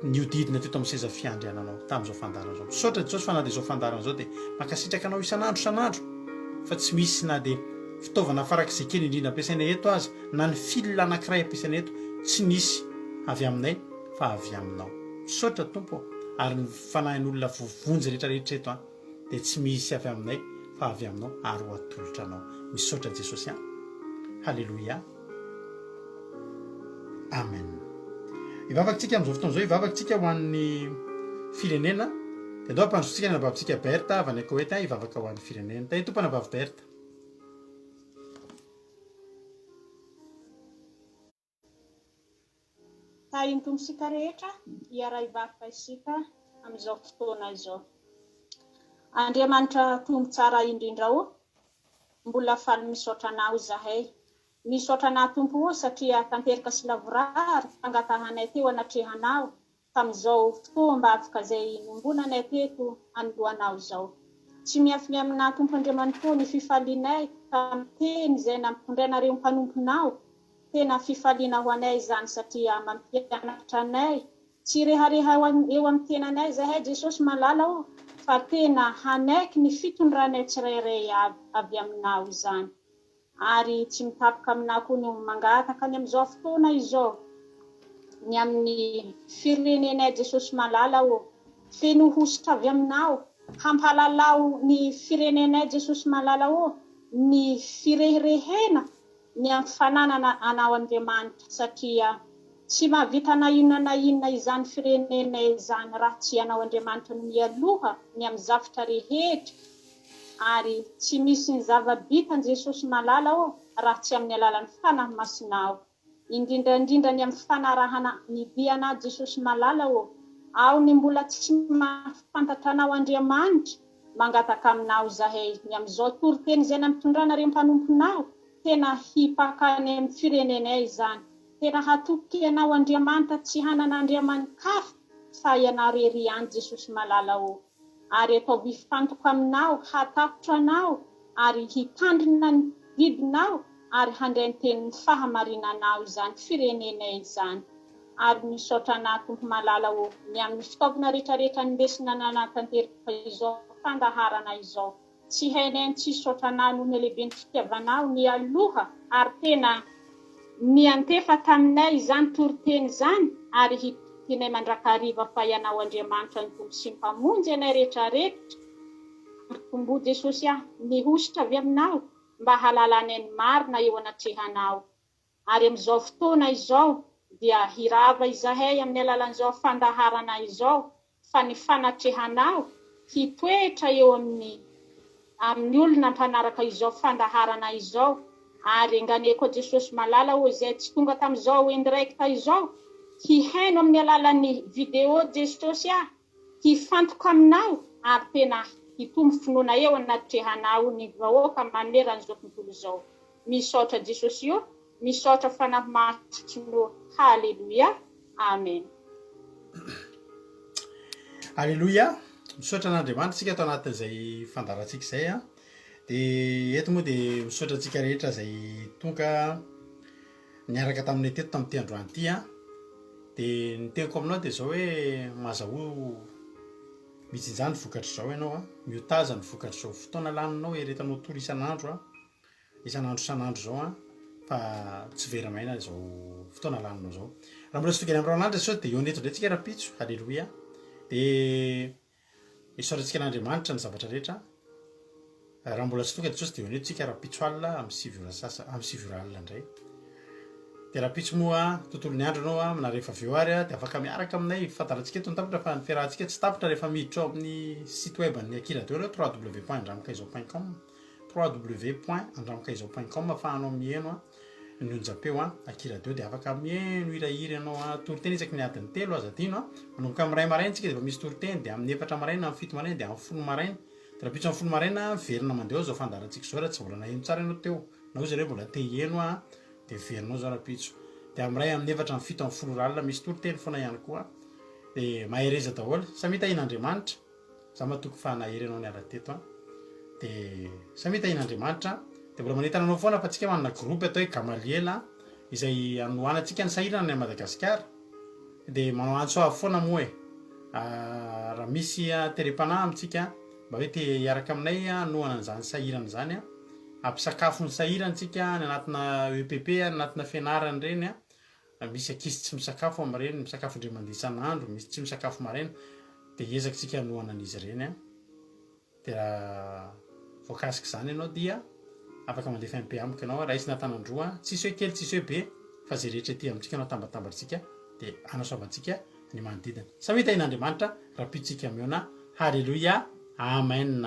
nihodidina teto amin'ny seza fiandriananao tamin'izao fandaharana izao. Misaotra Jesosy fa na dia izao fandaharana izao dia mankasitraka anao isan'andro isan'andro fa tsy misy na dia fitaovana farak'izay kely indrindra ampiasaina eto aza na ny fil anankiray ampiasaina eto tsy nisy avy aminay fa avy aminao. Misaotra Tompo ô, ary ny fanahin'olona voavonjy rehetra rehetra eto an, dia tsy misy avy aminay fa avy aminao ary ho atolotra anao. Misaotra Jesosy an. Haleloia. Amen. Hivavaka tsika amin'izao fotoana izao, hivavaka tsika ho an'ny firenena. Dia andao hampandrosotsika ny anabavintsika Bertha avy any Koety an, hivavaka ho an'ny firenena. Tahin'ny Tompo anabavy Bertha. Tahin'ny Tompo isika rehetra hiara-hivavaka isika amin'izao fotoana izao. Andriamanitra Tompo tsara indrindra ô, mbola faly misaotra Anao izahay. Misaotra Anao Tompo ô satria tanteraka sy lavorary fangatahanay teo anatrehanao tamin'izao fotoam-bavaka izay niombonanay teto anoloanao izao. Tsy miafina aminà Tompo Andriamanitro ny fifalianay tamin'ny teny izay nampitondrainareo mpanomponao. Tena fifaliana ho anay izany satria mampianatra anay tsy hirehareha eo amin'ny tenanay izahay Jesosy malala ô fa tena hanaiky ny fitondranay tsirairay avy avy aminao izany. Ary tsy mitapoka aminà koa no mangataka ny amin'izao fotoana izao ny amin'ny firenenay Jesosy malala ô, feno hosotra avy aminao hampahalalao ny firenenay Jesosy malala ô ny fireherehena ny amin'ny fananana anao Andriamanitra satria tsy mahavita na inona na inona izany firenenay izany raha tsy ianao Andriamanitra no mialoha ny amin'ny zavtra rehetra Ary tsy misy ny zava-bitan Jesosy malala ô raha tsy amin'ny alalan'ny Fanahy Masinao. Indrindra indrindra ny amin'ny fanarahana ny dianao Jesosy malala ô. Ao ny mbola tsy mahafantatra Anao Andriamanitra, mangataka Aminao izahay ny amin'izao toriteny izay nampitondranareo mpanomponao, tena hipaka any amin'ny firenenay izany. Tena hatoky Anao Andriamanitra tsy hanana Andriamani-kafa fa Ianao rery ihany Jesosy malala ô. ary ataovy hifantoka aminao, hatahotra anao, ary hitandrina ny didinao, Ary handray ny tenin'ny fahamarinanao izany firenenay izany. Ary misaotra anà Tompo malala ô, ny amin'ny fitaovana rehetrarehetra nindesina nanatanteraka izao fandaharana izao. Tsy hainay ny tsy hisaotra anà noho ny halehiben'ny fitiavanao nialoha ary tena niantefa taminay izany toriteny izany ary hitokinay mandrakariva fa Ianao Andriamanitra ny Tompo sy Mpamonjy anay rehetrarehetra. Ary Tombo Jesosy aho, ny hosotra avy Aminao mba hahalalanay ny marina eo anatrehanao. Ary amin'izao fotoana izao dia hirava izahay amin'ny alalan'izao fandaharana izao fa ny fanatrehanao hitoetra eo amin'ny amin'ny olona mpanaraka izao fandaharana izao ary enganie koa Jesosy malala ô izay tsy tonga tamin'izao en direct izao hihaino amin'ny alalan'ny video Jesosy ah hifantoka aminao ary tena hitombo finoana eo anatrehanao ny vahoaka maneran'izao tontolo izao. Misaotra Jesosy o, misaotra Fanahy Masina o, Haleloia, Amen. Aleloia, misaotra an'Andriamanitra isika ato anatin'izay fandaharantsika izay a. Dia eto moa dia misaotra antsika rehetra izay tonga niaraka taminay teto tamin'ity androany ity a. Dia ny teniko aminao dia izao hoe mazahoa mijinjà ny vokatr'izao ianao a, miotaza ny vokatr'izao fotoana laninao eretanao tory isan'andro a. Isan'andro isan'andro izao an, fa tsy very maina izao fotoana laninao izao. Raha mbola tsy tonga eny amin'ny rahon'andro Jesosy dia hihaona eto indray tsika rahampitso, Haleloia. Dia isaorantsika an'Andriamanitra ny zavatra rehetra. Raha mbola tsy tonga Jesosy dia hihaona eto tsika rahampitso alina amin'ny 9 ora sasa, amin'ny 9 ora alina indray. Dia rahampitso moa tontolon'ny andro ianao an, na rehefa avy eo ary dia afaka miaraka aminay, fantarantsika eto ny tapitra fa ny fiarahantsika tsy tapitra rehefa miditra ao amin'ny site web an'ny Aky Radio ianao, www.andramikaizao.com. www.andramikaizao point com afahanao miheno ny onjampeo aky radio dia afaka miheno hirahira ianao a, toriteny isaky ny adiny telo aza adino a, manomboka amin'ny iray maraina tsika dia efa misy toriteny dia amin'ny efatra maraina, amin'ny fito maraina dia amin'ny folo maraina, dia rahampitso amin'ny folo maraina miverina mandeha ao izao fandaharantsika izao raha tsy mbola naheno tsara ianao teo na hoy zareo mbola te hiheno a dia miverina ao izao rahampitso dia amin'ny iray amin'ny efatra amin'ny fito amin'ny folo ora alina misy toriteny foana ihany koa dia mahereza daholo samia tahian'Andriamanitra. Za matoky fa nahery anao niala teto an. De samia tahian'Andriamanitra an. De mbola manentana anao foana fa tsika manana groupe atao hoe Gamaliela izay anohanantsika ny sahirana any Madagasikara. De manao antso avo foana moa e. Raha misy terem-panahy amintsika mba hoe te hiaraka aminay hanohana an'izany sahirana izany an. Hampisakafo ny sahirana tsika any anatina EPP, any anatina fianarana ireny an. Misy ankizy tsy misakafo amin'ireny, misakafo indray mandeha isan'andro, misy tsy misakafo maraina, dia hiezaka isika hanohana an'izy ireny an. Dia raha voakasik'izany ianao dia afaka mandefa MP amiko ianao, raisina an-tanan-droa, tsisy hoe kely tsisy hoe be, fa izay rehetra ety amintsika no atambatambatsika dia hanasoavantsika ny manodidina. Samia tahian'Andriamanitra, rahampitso tsika mihaona, Haleloia, Amen.